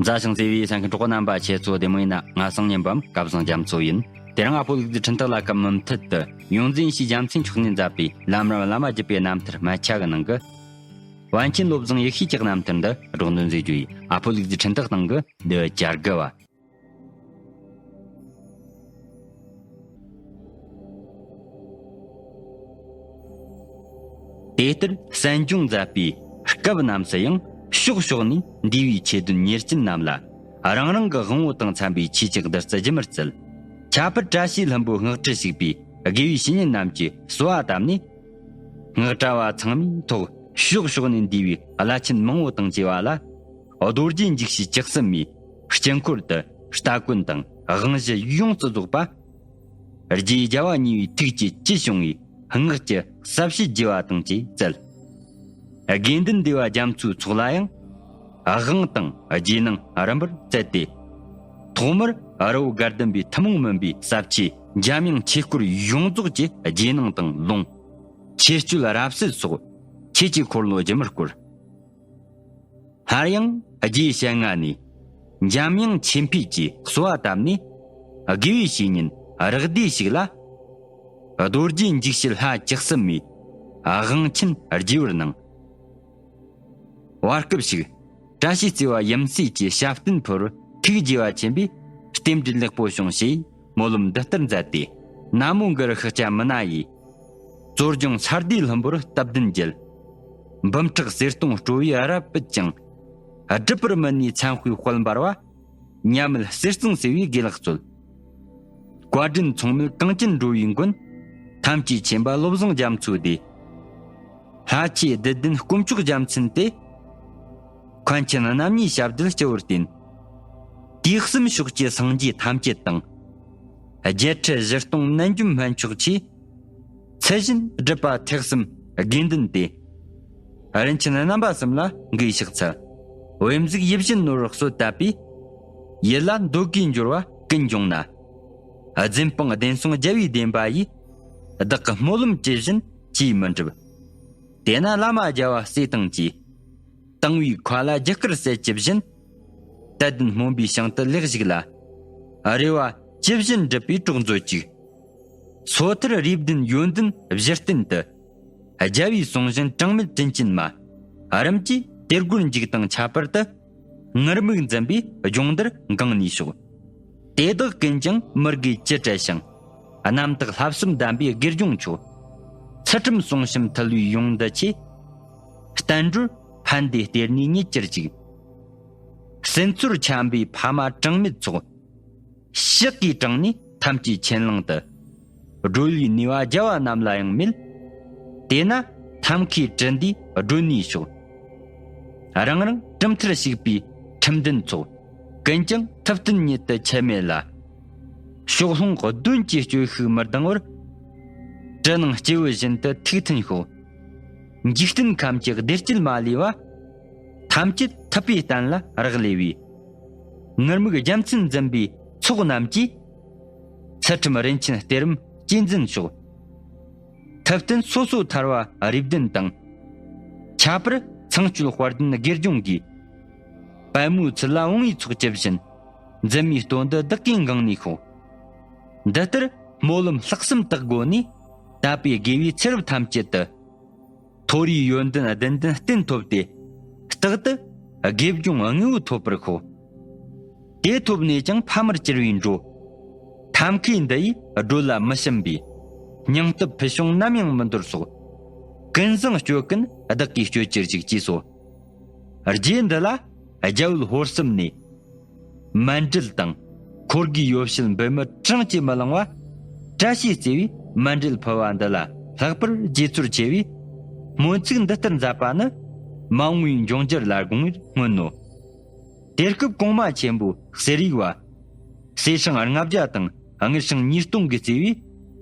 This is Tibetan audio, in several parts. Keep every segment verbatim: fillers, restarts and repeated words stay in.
མཛའ་ཞིང་བརྩེ་བའི་གསན་མཁན་གྲོགས་པོ་རྣམ་པ། ཁྱེད་ཚོ་བདེ་མོ་ཡིན་ན། ང་སང་ཉིན་པའམ་སྐལ་བཟང་རྒྱ་མཚོ་ཡིན། དེ་རིང་ཨ་ཕོ་ལུག་རྫི་འཕྲིན་སྟེགས་ལ་སྐབས་མུ་མཐུད་དུ་ཡོངས་འཛིན་ཡེ་ཤེས་རྒྱལ་མཚན་མཆོག་ནས་མཛད་པའི་ལམ་རིམ་བླ་མ་བརྒྱུད་པའི་རྣམ་ཐར་སྨད་ཆ་གི་ནང་གི། པཎ་ཆེན་བློ་བཟང་ཡེ་ཤེས་ཀྱི་རྣམ་ཐར་འདི་སྒྲོག་འདོན་མཛད་རྒྱུ་ཡིན། ཨ་ཕོ་ལུག་རྫི་འཕྲིན་སྟེགས་སྟེང་གི་འདི་བརྒྱ་དགུ་བ། དེ་ལྟར་གསན་སྦྱོང་མཛད་པའི་སྐབས་རྣམས་སུ་ཡང་ཕྱོགས་ཕྱོགས་ནས་འདས་པའི་ཆོས་དོན་གཉེར་ཅན་རྣམས་ལ་རང་རང་གི་དབང་པོ་དང་འཚམ་པའི་ཆོས་ཀྱི་བདུད་རྩི་ཇི་མར་བསྩལ། ཁྱད་པར་བཀྲ་ཤིས་ལྷུན་པོའི་སྔགས་ཁྲིད་ཞུགས་པའི་དགེ་བའི་བཤེས་གཉེན་རྣམས་ཀྱིས་གསོལ་བ་བཏབ་ནས། སྔགས་གྲྭ་བ་ཚང་མའི་ཐོག་ཕྱོགས་ཕྱོགས་ནས་འདས་པའི་བླ་ཆེན་མང་པོ་དང་བཅས་པ་ལ། རྡོ་རྗེ་འཇིགས་བྱེད་བཅུ་གསུམ་མའི་དཀྱིལ་འཁོར་དུ་སྟ་གོན་དང་དབང་གཞི་ཡོངས་སུ་རྫོགས་པ། རྗེ་རྒྱལ་བ་གཉིས་པའི་ཐུགས་ཀྱི་བཅུད་བྱུང་བའི་སྔགས་ཀྱི་ཟབ་བྱེད་རྒྱས་པ་དང་བཅས་བསྩལ། དགེ་འདུན་སྡེ་པ་རྒྱ་མཚོའི་ཚོགས་ལ་ཡང་དབང་དང་རྗེས་གནང་རིམ་པར་བསྩལ་ཏེ། ཐོག་མར་རི་བོ་དགའ་ལྡན་པའི་ཐུན་མོང་མིན་པའི་ཟབ་ཆོས་འཇམ་དབྱངས་ཆོས་སྐོར་ཡོངས་རྫོགས་ཀྱི་རྗེས་གནང་དང་ལུང་། ཆོས་སྤྱོད་རབ་གསལ་སོགས་ཆོས་ཀྱི་འཁོར་ལོ་ཇི་མར་བསྐོར། སླར་ཡང་རྗེ་ཞལ་སྔ་ནས་འཇམ་དབྱངས་ཆོས་འཕེལ་གྱིས་གསོལ་བ་བཏབ་ནས། དགེ་བའི་བཤེས་གཉེན་རག་སྡེ་ཞིག་ལ། རྡོ་རྗེ་འཇིགས་བྱེད་ལྷ་བཅུ་གསུམ་མའི་དབང་ཆེན་རྒྱས་པར་གནང་། བར་སྐབས་ཤིག་བཀྲ་ཤིས་བརྩེ་བ་ཡུམ་སྲས་ཀྱི་ཞབས་བརྟན་ཕུལ་བར་ཐུགས་དགྱེས་པ་ཆེན་པོས་རྟེན་འབྲེལ་ལེགས་པོ་བྱུང་ཞེས་སྨོན་ལམ་འདི་ལྟར་མཛད་དེ། ན་མོ་གུ་རུ་ཤཱཀྱ་མི་ཎ་ཡིས། རྩོད་སྦྱོང་ས་སྡེ་ལྷུན་པོར་སྟབས་བདུན་རྒྱལ། འབུམ་ཕྲག་གསེར་སྟོང་སྤྲོ་བས་རབ་སྤུད་ཅིང་། སྒྲུབ་པར་མི་ནུས་མཚན་དཔེའི་དཔལ་འབར་བ། མཉམ་མེད་གསེར་གཙང་ཟེར་བའི་དགེ་ལེགས་སྩོལ། བཀའ་དྲིན་མཚུངས་མེད་གངས་ཅན་འགྲོ་བའི་མགོན། ཐམས་ཅད་མཁྱེན་པ་བློ་བཟང་རྒྱ་མཚོའི་སྡེ། ལྷ་ཆོས་བདུད་ལྡན་དཀོན་མཆོག་རྒྱལ་མཚན་ཏེ། མཁན་ཆེན་རྣམ་གཉིས་ཞབས་རྡུལ་སྤྱི་བོར་བསྟེན། དུས་གསུམ་ཕྱོགས་ཀྱི་སངས་རྒྱས་ཐམས་ཅད་དང་། བརྒྱད་ཁྲི་བཞི་སྟོང་རྣལ་འབྱོར་སྨན་མཆོག་ཆེ། ཚུལ་བཞིན་སྒྲུབ་པ་ཐེག་གསུམ་དགེ་འདུན་ཏེ། རིན་ཆེན་རྣམ་པ་གསུམ་ལ་འགོས་ཕྱག་འཚལ། བེམ་གཟུགས་ཡིད་བཞིན་ནོར་བུར་གསོལ་བཏབ་པས། ཡིད་ལ་འདོད་དགུའི་འབྱོར་བ་ཀུན་འབྱུང་ན། འཛིན་སྤངས་བདེན་གསུང་རྒྱལ་བའི་བདེན་པ་ཡིས། བདག་གི་སྨོན་ལམ་ཇི་བཞིན་ཅིས་མི་འགྲུབ། དེས་ན་བླ་མ་རྒྱལ་བ་སྲས་དང་བཅས། དང་བའི་མཁའ་ལ་རྒྱུ་སྐར་གསལ་ཇི་བཞིན། དད་ལྡན་སྨོན་པའི་ཞིང་དུ་ལེགས་ཞུགས་ལ། རེ་བ་ཇི་བཞིན་འགྲུབ་པའི་གྲོགས་མཛོད་ཅིག། སོ་ཐར་རིགས་ལྡན་ཡོན་ཏན་བཞི་བསྟན་དུ། རྒྱལ་བའི་གསུང་བཞིན་གྲངས་མེད་དྲིན་ཅན་མ། རིམ་གྱིས་དེ་སྒོར་འཇུག་དང་ཁྱད་པར་དུ། ངུར་སྨྲིག་འཛིན་པའི་སྦྱོང་བརྡར་འགངས་ནུས་ཤོག། དེ་དག་ཀུན་ཀྱང་མི་དགེ་ཅི་བྲལ་ཞིང་། རྣམ་དག་བསླབ་གསུམ་གདམས་པའི་དགེ་སྦྱོང་མཆོག། ཚུལ་ཁྲིམས་བསྲུང་ཞིང་ཐུལ་བའི་ཡོན་ཏན་ཆེ། བསྟན་འགྲོར་ཕན་བདེའི་གཏེར་ནས་རྙེད་གྱུར་ཅིག། སྲིད་མཚོར་འཁྱམས་པའི་ཕ་མ་གྲངས་མེད་ཚོགས། ཕྱག་གིས་དྲངས་ནས་ཐམས་ཅད་ཆེན་ལང་དུ། སྒྲོལ་བའི་ནུས་པ་རྒྱལ་བ་རྣམས་ལ་ཡང་མེད། དེས་ན་ཐབས་མཁས་དྲིན་འདིས་སྒྲོལ་ནུས་ཤོག། རང་རང་གྲུབ་མཐར་ཞུགས་པའི་ཁྲིམས་ལྡན་ཚོགས། ཀུན་ཀྱང་ཐུབ་བསྟན་ཉིད་དུ་ཁྱད་མེད་ལ། ཕྱོགས་ལྷུང་གདོན་གྱི་སྤྱོད་ཤུགས་མི་ལྡང་བར། གྲི་ནང་སྐྱེས་བུ་བཞིན་དུ་ཐུགས་མཐུན་ཤོག། འཇིག་རྟེན་ཁམས་ཀྱི་བདེ་སྐྱིད་མ་ལུས་པ། ཐམས་ཅད་ཐུབ་པའི་གཏན་ལ་རག་ལས་པའི། ངུར་སྨྲིག་རྒྱལ་མཚན་འཛིན་པའི་ཚོགས་རྣམས་ཀྱིས། ཚུལ་ཁྲིམས་རིན་ཆེན་གཏེར་རིམ་གཅེས་འཛིན་ཤོག། ཐུབ་བསྟན་སོ་སོ་ཐར་བ་རིགས་ལྡན་དང་། ཁྱད་པར་ཚངས་སྤྱོད་དཔལ་ལྡན་དགེ་སྦྱོང་གིས། པད་མོའི་ཚུལ་ལ་འོང་བའི་ཚོགས་ཇི་བཞིན། འཛིན་མའི་དོན་འདི་བདག་གིས་འགངས་ནུས་ཤོག། འདི་ལྟར་སྨོན་ལམ་ལྷག་བསམ་དག་སྒོ་ནས། དད་པའི་དགེ་བའི་ཚེ་རབས་ཐམས་ཅད་དུ། མཐོ་རིས་ཡོན་ཏན་བདུན་ལྡན་རྟེན་ཐོབ་སྟེ། རྟག་ཏུ་དགེ་སྦྱོང་དངོས་པོ་ཐོབ་པར་ཤོག། དེ་ཐོབ་ནས་ཀྱང་ཕ་མར་གྱུར་པའི་འགྲོ། ཐབས་མཁས་འདི་ཡིས་སྒྲོལ་ལ་མི་ཞུམ་པའི། སྙིང་སྟོབས་ཕུལ་བྱུང་ནམ་ཡང་མི་འདོར་སོགས། ཀུན་བཟང་སྤྱོད་ཀུན་བདག་གིས་སྤྱོད་གྱུར་ཅིག་ཅེས་སོ། རྗེ་འདི་ལ་རྒྱ་བོད་ཧོར་གསུམ་ནས། མཎྜལ་དང་འཁོར་དགུའི་ཡོ་བྱད་འབུལ་མི་གྲངས་ཀྱིས་མི་ལང་བ། བཀྲ་ཤིས་བརྩེ་བའི་མཎྜལ་ཕུལ་བ་འདི་ལ་ལྷག་པར་རྗེས་ཚོར་ཆེ་བས། སྨོན་ཚིག་འདི་ལྟར་མཛད་པ་ནི། མ་འོངས་པའི་འབྱུང་འགྱུར་ལ་དགོངས་པའི་སྔོན་ནོ། དེ་སྐབས་གོང་མ་ཆེན་པོ་གསེར་ཡིག་པ། གསེར་སྲང་ལྔ་བརྒྱ་དང་དངུལ་སྲང་ཉིས་སྟོང་གིས་བརྩིས་པའི།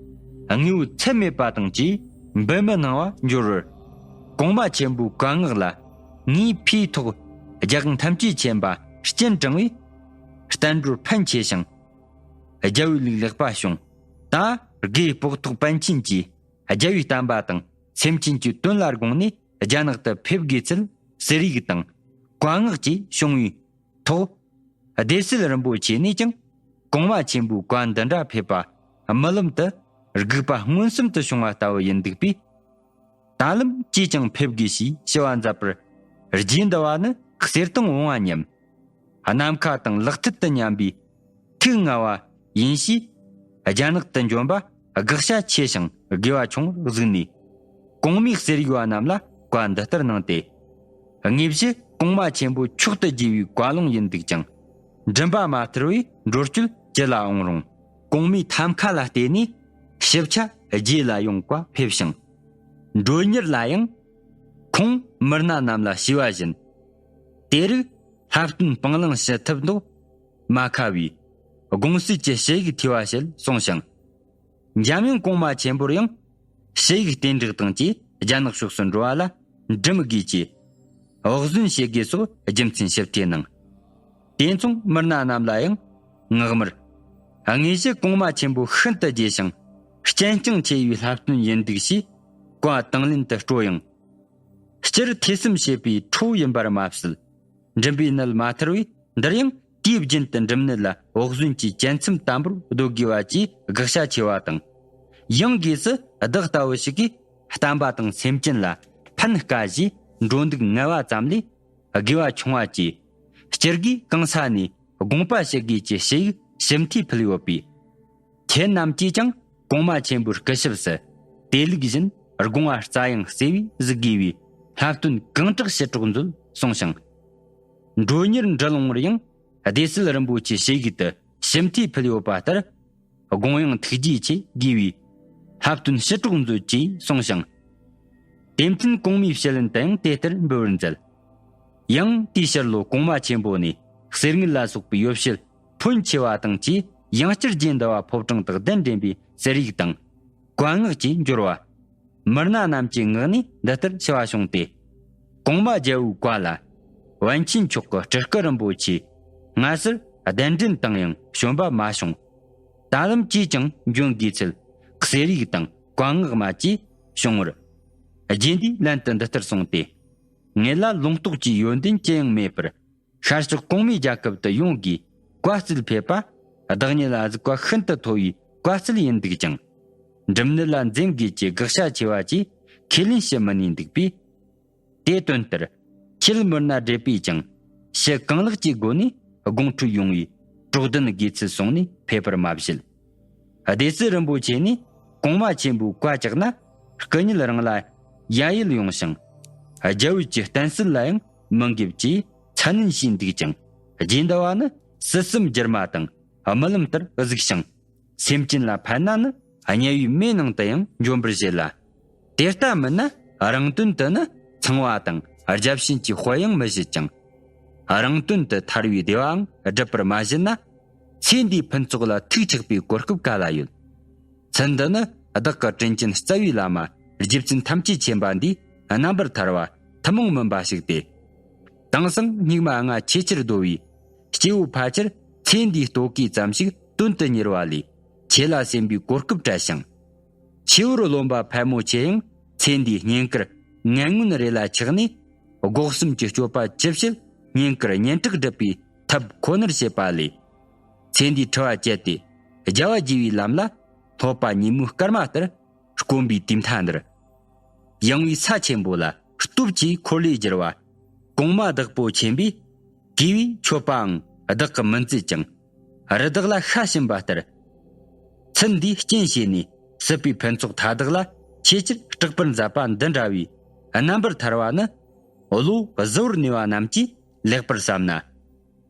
དངོས་པོ་ཚད་མེད་པ་དང་བཅས་འབུལ་མི་གནང་བ་འབྱོར་བར། གོང་མ་ཆེན་པོའི་བཀའ་མངགས་ལ། ངའི་ཕིའི་ཐོག་རྒྱལ་ཁང་ཐམས་ཅད་མཁྱེན་པ་སྤྱན་དྲངས་པས། བསྟན་འགྲོར་ཕན་ཆེ་ཞིང་། རྒྱལ་པོའི་ལུགས་ལེགས་པ་བྱུང་། ད་དགེ་སྤོག་ཐོག་པཎ་ཆེན་གྱིས་རྒྱལ་པོའི་བསྟན་པ་དང་སེམས་ཅན་གྱི་དོན་ལ་དགོངས་ནས་རྒྱ་ནག་ཏུ་ཕེབས་དགོས་ཚུལ་གསེར་ཡིག་དང་བཀའ་མངགས་ཀྱིས་བྱུང་བའི་ཐོག། སྡེ་སྲིད་རིན་པོ་ཆེ་ནས་ཀྱང་གོང་མ་ཆེན་པོའི་བཀའ་འདི་འདྲ་ཕེབས་པ་རྨི་ལམ་དུ་སྒུག་པ་མངོན་སུམ་དུ་བྱུང་བ་ལྟ་བུ་ཡིན་འདུག་པས། ད་ལམ་ཅིས་ཀྱང་ཕེབས་དགོས་ཞེས་ཞུ་བ་མཛད་པར། རྗེ་འདི་བ་ནི་གསེར་དང་བང་བ་མཉམ། ནམ་མཁའ་དང་ལག་མཐིལ་དུ་མཉམ་པའི་ཐུགས་མངའ་བ་ཡིན་ཞེས། རྒྱ་ནག་ཏུ་འབྱོན་པ་དགག་བྱ་ཆེ་ཞིང་དགེ་བ་ཆུང་བར་གཟིགས་ནས། གོང་མའི་གསེར་ཡིག་བ་རྣམས་ལ་བཀའ་འདི་ལྟར་གནང་སྟེ། དངོས་གཞི་གོང་མ་ཆེན་པོ་མཆོག་ཏུ་དགྱེས་པའི་བཀའ་ལུང་ཡིན་འདུག་ཅིང་། མགྲིན་པ་མ་ཐར་བའི་འགྲོ་སྐྱོད་ཅི་ལ་འོང་རུང་། གོང་མའི་ཐབས་མཁས་ལ་བརྟེན་ནས་ཞིབ་ཆ་རྗེས་ལ་ཡོང་བཀའ་ཕེབས་ཤིང་། མགྲོན་གཉེར་ལ་ཡང་ཁོང་མི་སྣ་རྣམས་ལ་ཞུས་པ་བཞིན། དེ་རིགས་ལྷ་སྟོན་སྤང་བླང་ཞུ་ཐབས་མདོ་མ་ཁ་བའི་དགོངས་གསལ་གྱི་ཞུ་ཡིག་ཐོས་པ་ཞལ་གསུངས་ཤིང་། འཇམ་དབྱངས་གོང་མ་ཆེན་པོར་ཡང་ཞུ་ཡིག་རྟེན་འབྲེལ་དང་བཅས་རྒྱ་ནག་ཕྱོགས་སུ་འགྲོ་བ་ལ་འགྲིམ་དགོས་ཀྱི་འོག་བཟོན་བྱེད་དགོས་སོགས་རྒྱུ་མཚན་ཞིབ་ཐེ་གནང་། དེ་མཚུངས་མི་སྣ་རྣམས་ལ་ཡང་ངག་དམར། དངོས་གཞི་གོང་མ་ཆེན་པོ་ཤིན་ཏུ་རྒྱས་ཤིང་སྤྱན་སྐྱོང་ཆེ་བའི་ལྷ་སྟོན་ཡིན་འདུག་ཞེས་བཀའ་དང་ལེན་དུ་སྤྲོ་ཡང་། སྤྱིར་ཐོས་བསམ་བྱེད་པའི་ཁྲོ་ཡིན་པར་མ་ཟད། འགྲིམ་པའི་ནད་མ་ཐར་བས་འདིར་ཡང་དུས་རྒྱུན་དུ་འགྲིམ་ནད་ལ་འོག་བཟོན་གྱི་གྱ་ཚོམ་དམ་པོར་སྡོད་དགོས་པ་བཅས་དགག་བྱ་ཆེ་བ་དང་། ཡང་སྒོས་སུ་བདག་ལྟ་བུ་ཞིག་གིས་བསྟན་པ་དང་སེམས་ཅན་ལ་ཕན་དཀའ་ཞེས་འགྲོ་འདུག་ངལ་བ་ཙམ་ལས་དགེ་བ་ཆུང་བ་བཅས་སྤྱིར་དགེ་གང་ས་ནས་དགོངས་པ་ཞུ་དགོས་ཀྱི་ཞུ་ཡིག་ཞིབ་ཐོས་ཕུལ་ཡོད་པས། ཁྱེད་རྣམས་ཀྱིས་ཀྱང་གོང་མ་ཆེན་པོའི་སྐུ་ཞབས་སུ་དེ་ལུགས་བཞིན་དགོངས་པ་རྩ་ཡང་གསལ་བས་གཟིགས་དགོས་པའི་ལྷ་སྟོན་གང་དྲག་ཞུ་གྲོགས་མཛོད་གསུངས་ཤིང་། མགྲོན་གཉེར་འབྲི་ལུང་བར་ཡང་སྡེ་སྲིད་རིན་པོ་ཆེའི་ཞུ་ཡིག་ཏུ་ཞིབ་ཐོས་ཕུལ་ཡོད་པ་ལྟར། དགོངས་ཡངས་ཐུགས་རྗེ་ཆེ་དགོས་པའི་ལྷ་སྟོན་ཞུ་གྲོགས་མཛོད་ཅེས་གསུངས་ཤིང་། དེ་མཐུན་གོང་མའི་ཞུ་ལན་དུ་ཡང་དེ་ལྟར་འབུལ་བར་མཛད། ཡང་དེའི་ཕྱིར་ལོ་གོང་མ་ཆེན་པོ་ནས་གསེར་དངུལ་ལ་སོགས་པའི་ཡོ་བྱད་ཕོན་ཆེ་བ་དང་བཅས་ཡང་བསྐྱར་རྗེ་འདི་བ་ཕོ་བྲང་དུ་གདན་འདྲེན་པའི་གསེར་ཡིག་དང་བཀའ་མངགས་ཀྱི་འབྱོར་བ། མི་སྣ་རྣམས་ཀྱི་ངག་ནས་འདི་ལྟར་ཞུ་བ་བྱུང་སྟེ། གོང་མ་རྒྱལ་པོའི་བཀའ་ལ་པཎ་ཆེན་མཆོག་གི་སྤྲུལ་སྐུ་རིན་པོ་ཆེ་སྔ་སར་གདན་འདྲེན་དང་ཡང་བྱོན་པ་མ་བྱུང་། ད་ལམ་ཅིས་ཀྱང་འབྱོན་དགོས་ཚུལ་གསེར་ཡིག་དང་བཀའ་མངགས་མ་བཅས་བྱུང་བར། རྗེ་འདིས་ལན་དུ་འདི་ལྟར་གསུངས་ཏེ། ངེད་ལ་ལུང་རྟོགས་ཀྱི་ཡོན་ཏན་ཅི་ཡང་མེད་པར། ཤར་ཕྱོགས་གོང་མའི་རྒྱལ་ཁབ་ཏུ་ཡོང་དགོས་བཀའ་སྩལ་ཕེབས་པ། བདག་ཉིད་ལ་གཟིགས་པ་ཤིན་ཏུ་མཐོ་བའི་བཀའ་སྩལ་ཡིན་འདུག་ཅིང་། འགྲིམ་ནད་ལ་འཛེམ་དགོས་ཀྱི་དགག་བྱ་ཆེ་བ་བཅས་ཁས་ལེན་བྱེད་མི་ནུས་འདུག་པས། དེ་དོན་ལྟར་ཁྱེད་མི་སྣ་བགྲེས་པོས་ཀྱང་ཕྱི་གང་ལེགས་ཀྱི་སྒོ་ནས་དགོངས་འཁྲོལ་ཡོང་བའི་གྲོགས་ལྡན་དགོས་ཚུལ་གསུངས་ནས་ཕེབས་པར་མ་བཞེད། སྡེ་སྲིད་རིན་པོ་ཆེ་ནས་གོང་མ་ཆེན་པོའི་བཀའ་བཅག་ན་སྐུ་ཉིད་རང་ལ་ཡ་ཡིད་ཡོང་ཞིང་། རྒྱལ་པོའི་གི་བསྟན་སྲིད་ལ་ཡང་མི་འགེབས་ཀྱིས་ཚ་ནན་བྱས་འདུག་ཅིང་། རྗེ་འདི་བ་ནི་སྲིད་གསུམ་སྒྱུ་མ་དང་རྨི་ལམ་ལྟར་གཟིགས་ཤིང་། སེམས་ཅན་ལ་ཕན་ན་ནི་དམྱལ་བའི་མེ་ནང་དུ་ཡང་འཇོམས་པར་བྱེད་ལ། དེ་ལྟ་མིན་ན་རང་དོན་དུ་ནི་ཚངས་པ་དང་བརྒྱ་བྱིན་གྱི་དཔལ་ཡང་མི་བྱེད་ཅིང་། རང་དོན་དུ་ཐར་བའི་བདེ་བའང་སྒྲུབ་པར་མ་བྱེད་ན། ཚེ་འདིའི་ཕུན་ཚོགས་ལ་ཐུགས་ཆགས་པའི་གོ་སྐབས་ག་ལ་ཡོད། ཚུལ་འདི་ནི་བདག་གི་དྲིན་ཅན་རྩ་བའི་བླ་མ་རྗེ་བཙུན་ཐམས་ཅད་མཁྱེན་པ་འདིའི་རྣམ་པར་ཐར་བ་ཐུན་མོང་མིན་པ་ཞིག་སྟེ། དེང་སང་སྙིགས་མ་ལྔ་ཆེས་ཆེར་བདོ་བའི་སྐྱེ་བོ་ཕལ་ཆེར་ཚེ་འདིའི་ལྟོ་གོས་ཙམ་ཞིག་དོན་དུ་གཉེར་བ་ལས་ཆོས་ལ་སེམས་པའི་གོ་སྐབས་བྲལ་ཞིང་། ཆོས་བོར་རློམ་པ་ཕལ་མོ་ཆེ་ཡང་ཚེ་འདིའི་བསྙེན་བཀུར་ངན་ངོན་རེ་ལ་ཆགས་ནས། སྒོ་གསུམ་གྱི་སྤྱོད་པ་ཇི་བྱེད་བསྙེན་བཀུར་སྙན་གྲགས་སྒྲུབ་པའི་ཐབས་ཁོ་ནར་བྱེད་པ་ལས། ཚེ་འདིའི་འཁྲི་བ་བཅད་དེ་རྒྱལ་བ་དགྱེས་པའི་ལམ་ལ་སློབ་པ་ཉིན་མོའི་སྐར་མ་ལྟར་དཀོན་པའི་དུས་མཐའ་འདིར། ཡངས་པའི་ས་ཆེན་པོ་ལ་སྟོབས་ཀྱིས་འཁོར་ལོས་སྒྱུར་བ། གོང་མ་བདག་པོ་ཆེན་པོས་གུས་པས་མཆོད་པའང་བདག་གིས་མི་མཛད་ཅིང་། རི་དྭགས་ལ་ཤ་བྱིན་པ་ལྟར། ཚུལ་འདིའི་རྐྱེན་བྱས་ནས་སྲིད་པའི་ཕུན་ཚོགས་མཐའ་དག་ལ་ཆེས་ཆེར་སྐྲག་པར་མཛད་པ་འདི་འདྲ་བའི་རྣམ་པར་ཐར་བ་ནི། བློ་གཟུ་བོར་གནས་པ་རྣམས་ཀྱིས་ལེགས་པར་བསམ་ན།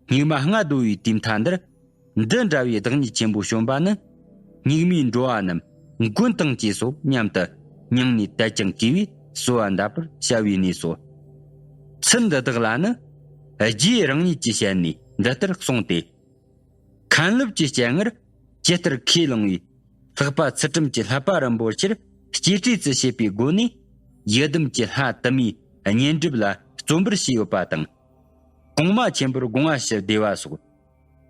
སྙིགས་མ་ལྔ་བདོ་བའི་དུས་མཐའ་འདིར། འདི་འདྲ་བའི་བདག་ཉིད་ཆེན་པོ་བྱོན་པ་ནི། སྙིགས་མའི་འགྲོ་བ་རྣམས་མགོན་དང་བཅས་སོ་སྙམ་དུ་སྙིང་ནས་དད་ཅིང་གུས་པས་གསོལ་བ་འདེབས་པར་བྱ་བའི་གནས་སོ། ཚུལ་འདི་དག་ལ་ནི། རྗེ་རང་ཉིད་ཀྱི་ཞལ་ནས་འདི་ལྟར་གསུངས་ཏེ། མཁན་སློབ་ཀྱི་སྤྱན་སྔར་ཇི་ལྟར་ཁས་བླངས་པའི་ལྷག་པ་ཚུལ་ཁྲིམས་ཀྱི་བསླབ་པ་རིན་པོ་ཆེར་གཅེས་སྤྲས་སུ་བྱེད་པའི་སྒོ་ནས། ཡི་དམ་གྱི་ལྷ་དུ་མའི་བསྙེན་སྒྲུབ་ལ་བརྩོན་པར་བྱས་ཡོད་པ་དང་། གོང་མ་ཆེན་པོར་དགོངས་པ་ཞུ་བདེ་བ་སོགས་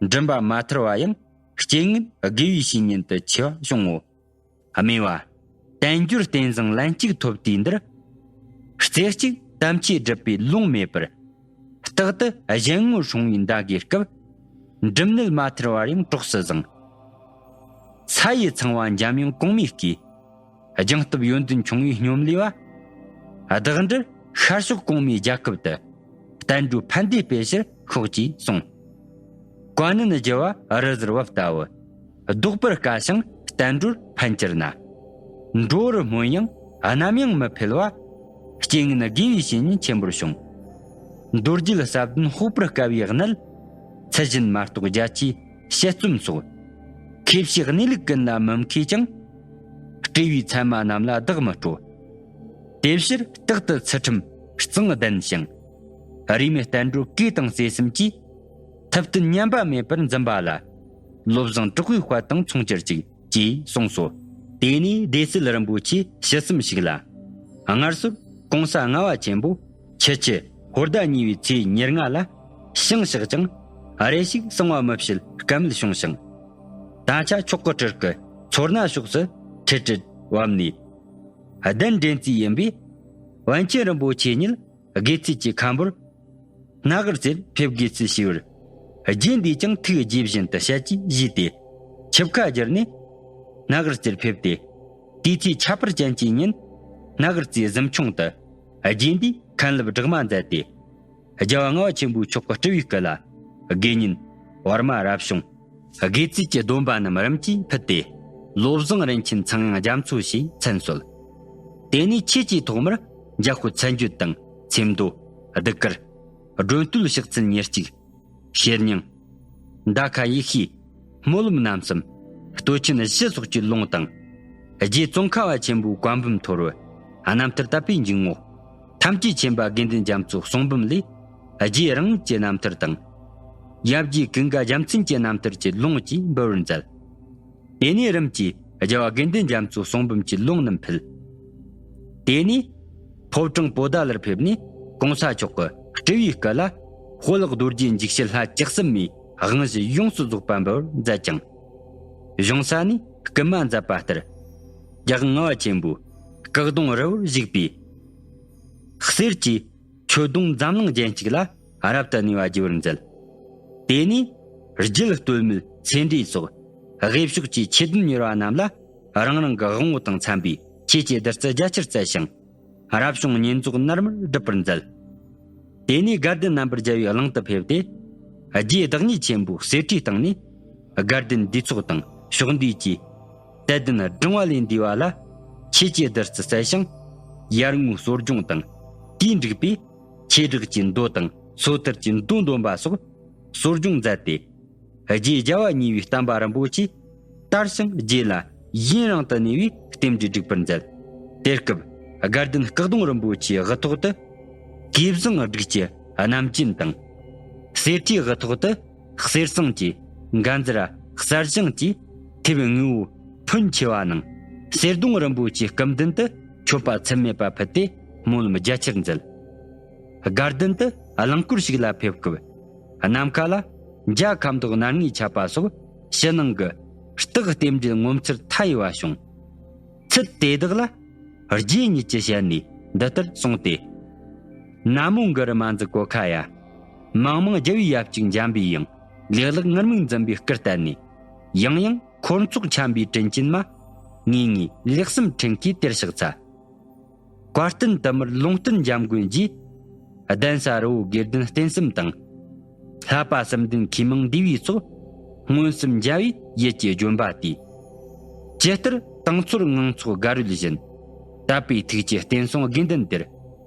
མགྲིན་པ་མ་ཐར་བ་ཡང་རྐྱེན་ངན་དགེ་བའི་བཤེས་གཉེན་དུ་ཆེ་བ་བྱུང་ངོ་། སྨྲས་པ། དལ་འབྱོར་རྟེན་བཟང་ལན་གཅིག་ཐོབ་དུས་འདིར། རྩེ་གཅིག་དམ་ཆོས་སྒྲུབ་པའི་ལུང་མེད་པར། རྟག་ཏུ་གཞན་ངོ་སྲུང་བའི་མདའ་དགོས་སྐབས། འབྲུམ་ནད་མ་ཐར་བར་ཡང་གྲོགས་སུ་བཟང་། ས་ཡི་ཚངས་པ་འཇམ་དབྱངས་གོང་མའི་སྐུས། སྦྱངས་སྟོབས་ཡོན་ཏན་ཆུང་བའི་སྙོམ་ལས་པ། བདག་འདྲར་ཤར་ཕྱོགས་གོང་མའི་རྒྱལ་ཁབ་ཏུ། བསྟན་འགྲོའི་ཕན་བདེ་སྤེལ་ཕྱིར་ཤོག་ཅེས་གསུངས། བཀའ་ནན་རྒྱལ་བ་རི་ཟུར་བབས་ལྟ་བུ། བཟློག་པར་དཀའ་ཞིང་བསྟན་འགྲོར་ཕན་གྱུར་ན། འགྲོ་བར་སྨོན་ཡང་ནམ་ཡང་མི་འཕེལ་བ། རྐྱེན་ངན་དགེ་བའི་བཤེས་གཉེན་ཆེན་པོར་བྱུང་། མདོ་རྒྱུད་ཟབ་དོན་དཔོག་པར་དཀའ་བའི་གནད། ཚུལ་བཞིན་མ་རྟོགས་རྒྱ་ཆེའི་དཔྱད་རྩོམ་སོགས། མཁས་པའི་གནས་ལུགས་ཀུན་ལ་མི་མཁས་ཀྱང་། སྤྲེའུའི་མཚན་མ་རྣམས་ལ་བདག་མི་སྤྲོ། དེ་ཕྱིར་རྟག་ཏུ་ཚུལ་ཁྲིམས་གཙང་ལྡན་ཞིང་། རིས་མེད་བསྟན་འགྲོ་གོས་དང་ཟས་གསུམ་གྱིས། ཐུབ་བསྟན་ཉམས་པ་མེད་པར་འཛིན་པ་ལ། བློ་བཟང་གྲགས་པའི་དཔལ་དང་མཚུངས་གྱུར་ཅིག་ཅེས་གསུངས་སོ། དེ་ནས་སྡེ་སྲིད་རིན་པོ་ཆེ་ཞི་བསམ་ཞིག་ལ། སྔར་སོར་གོང་ས་ལྔ་པ་ཆེན་པོ་ཁྱེད་ཀྱི་ཧོར་ཟླ་གཉིས་པའི་ཚེས་ཉེར་ལྔ་ལ་ཞིང་གཤེགས་ཀྱང་རེ་ཞིག་གསང་བ་མི་བྱེད་སྐལ་མེད་བྱུང་ཞིང་། ད་ཆ་མཆོག་གི་སྤྲུལ་སྐུ་མཚོ་སྣ་ཕྱོགས་སུ་ཁྲིད་ཁྲིད་བབས་ནས། གདན་འདྲེན་རྩིས་ཡིན་པས། པཎ་ཆེན་རིན་པོ་ཆེ་ཉིད་དགེ་ཚུལ་གྱི་ཁམ་བུར། སྣ་གར་རྩེར་ཕེབས་དགོས་ཚུལ་ཞུས་པར། རྗེ་འདིས་ཀྱང་ཐུགས་དགྱེས་བཞིན་དུ་ཞལ་གྱིས་བཞེས་ཏེ། ཆིབས་ཁ་བསྒྱུར་ནས། སྣ་གར་རྩེར་ཕེབས་ཏེ། དུས་ཚེས་ཁྱད་པར་ཅན་གྱི་ཉིན། སྣ་གར་རྩེའི་གཟིམ་ཆུང་དུ། རྗེ་འདིས་མཁན་སློབ་སྦྲགས་མ་མཛད་དེ། རྒྱལ་བ་ལྔ་པ་ཆེན་པོའི་མཆོག་གི་སྤྲུལ་བའི་སྐུ་ལ། དགེ་བསྙེན་བར་མ་རབ་བྱུང་། དགེ་ཚུལ་གྱི་སྡོམ་པ་རྣམས་རིམ་གྱིས་ཕུལ་ཏེ། བློ་བཟང་རིན་ཆེན་ཚངས་དབྱངས་རྒྱ་མཚོ་ཞེས་མཚན་གསོལ། དེ་ནས་ཁྱེད་ཀྱིས་ཐོག་མར་འཇམ་དཔལ་མཚན་བརྗོད་དང་ཚེམ་མདོ། གདུགས་དཀར། སྒྲོན་བསྟོད་ཕྱག་འཚལ་ཉེར་གཅིག་ཤེར་སྙིང་། མདའ་ཁ་ཡེ་ཤེས། སྨོན་ལམ་རྣམ་གསུམ། སྟོད་ཆེན་བཞི་སོགས་ཀྱི་ལུང་དང་། རྗེ་ཙོང་ཁ་པ་ཆེན་པོའི་བཀའ་འབུམ་ཐོར་བུ། རྣམ་ཐར་དད་པའི་འཇུག་ངོགས། ཐམས་ཅད་མཁྱེན་པ་དགེ་འདུན་རྒྱ་མཚོའི་གསུང་འབུམ་ལས། རྗེ་རང་ཉིད་ཀྱི་རྣམ་ཐར་དང་། ཡབ་རྗེ་ཀུན་དགའ་རྒྱལ་མཚན་གྱི་རྣམ་ཐར་གྱི་ལུང་བཅས་འབུལ་བར་མཛད། དེ་ནས་རིམ་གྱིས་རྒྱལ་བ་དགེ་འདུན་རྒྱ་མཚོའི་གསུང་འབུམ་གྱི་ལུང་རྣམས་ཕུལ། དེ་ནས་ཕོ་བྲང་པོ་ཏཱ་ལར་ཕེབས་ནས་གོང་ས་མཆོག་གི་སྤྲུལ་བའི་སྐུ་ལ་དཔལ་རྡོ་རྗེ་འཇིགས་བྱེད་ལྷ་བཅུ་གསུམ་མའི་དབང་བཞི་ཡོངས་སུ་རྫོགས་པ་འབུལ་བར་མཛད་ཅིང་། གཞུང་ས་ནས་སྐུལ་མ་མཛད་པ་ལྟར། རྒྱལ་དབང་ལྔ་པ་ཆེན་པོའི་སྐུ་གདུང་རི་བོར་བཞུགས་པའི་གསེར་གྱི་མཆོད་སྡོང་འཛམ་གླིང་རྒྱན་གཅིག་ལ་རབ་ཏུ་གནས་པ་བགྱི་བར་མཛད། དེ་ནས་རྒྱུད་སྟོད་སྨད་ཚེ་འབྲས་སོགས་དབུས་ཕྱོགས་ཀྱི་ཆོས་དོན་གཉེར་བ་རྣམས་ལ་རང་རང་གི་དབང་པོ་དང་འཚམ་པའི་ཆོས་ཀྱི་བདུད་རྩི་རྒྱ་ཆེར་སྩལ་ཞིང་། རབ་བྱུང་བསྙེན་རྫོགས་ནར་མར་སྒྲུབ་པར་མཛད། དེ་ནས་དགའ་ལྡན་རྣམ་པར་རྒྱལ་བའི་གླིང་དུ་ཕེབས་ཏེ། རྗེ་བདག་ཉིད་ཆེན་པོའི་གསེར་ཁྲིའི་སྟེང་ནས་དགའ་ལྡན་འདུས་ཚོགས་དང་ཕྱོགས་འདུས་ཀྱི་དད་ལྡན་བགྲང་བ་ལས་འདས་པ་ལ་ཆོས་ཀྱི་བདུད་རྩི་སྩལ་ཞིང་། ཡར་ངོའི་གསོ་སྦྱོང་དང་དེའི་འབྲུག་པས་ཆོས་གྲགས་ཀྱི་མདོ་དང་སོ་ཐར་གྱི་མདོ་འདོན་པ་སོགས་གསོ་སྦྱོང་མཛད་དེ། རྗེ་རྒྱལ་བ་གཉིས་པའི་བསྟན་པ་རིན་པོ་ཆེ་དར་ཞིང་རྒྱས་ལ་ཡུན་རིང་དུ་གནས་པའི་རྟེན་འབྲེལ་འགྲིག་པར་མཛད། དེ་སྐབས་དགའ་ལྡན་སྐུ་གདུང་རིན་པོ་ཆེའི་དབུ་ཐོག་ཏུ་གོས་བཟང་སྦྲུལ་གྱི་རྣམ་ཅན་དང་། གསེར་ཁྲིའི་དབུ་ཐོག་ཏུ་གསེར་ཟངས་ཀྱི་འགན་ཟུར་གསར་བཞེངས་ཀྱིས་ཐེབས་དངོས་པོ་ཕོན་ཆེ་བ་ནང་གསེར་གདུང་རིན་པོ་ཆེའི་སྐུ་མདུན་དུ་མཆོད་པ་ཚད་མེད་པ་ཕུལ་ཏེ་སྨོན་ལམ་རྒྱ་ཆེར་མཛད། དགའ་ལྡན་དུ་རླངས་འཁོར་ཞིག་ལ་ཕེབས་སྐབས། ནམ་མཁའ་ལ་འཇའ་ཁ་མདོག་སྣ་ལྔའི་ཆད་པ་སོགས་ཕྱི་ནང་གི་རྟགས་རྟེན་འབྲེལ་ངོ་མཚར་མཐའ་ཡས་པ་བྱུང་། ཚུལ་དེ་དག་ལ་རྗེ་ཉིད་ཀྱི་ཞལ་ནས་འདི་ལྟར་གསུངས་ཏེ། ན་མོ་གུ་རུ་མ་འཛི་གོ་ཁ་ཡ། མང་མང་རྒྱལ་བའི་ཡབ་གཅིག་འཇམ་པའི་དབྱངས། ལེགས་ལེགས་ངུར་སྨྲིག་འཛིན་པའི་སྐུར་བསྟན་ནས། ཡང་ཡང་འཁོར་ཚོགས་འཁྱམས་པའི་དྲིན་ཅན་མ། ངེས་ངེས་ལེགས་སེམས་ཕྲན་གྱིས་དེར་གཤེགས་ཚ། བཀའ་བསྟན་དུ་མར་ལུང་བསྟན་འཇམ་མགོན་རྗེས། གདན་ས་རི་བོ་དགེ་ལྡན་བསྟན་གསུམ་དང་། བསླབ་པ་གསུམ་ལྡན་མཁས་མང་འདུས་པའི་ཚོགས། མངོན་སུམ་མཇལ་བའི་ཡིད་ཀྱི་ལྗོན་པ་དེས། ཇི་ལྟར་དང་ཚོར་ངང་ཚོགས་དགའ་རོལ་བཞིན། དད་པའི་ཐུགས་ཀྱིས་བསྟན་སྲུང་དགེ་འདུན་དེར།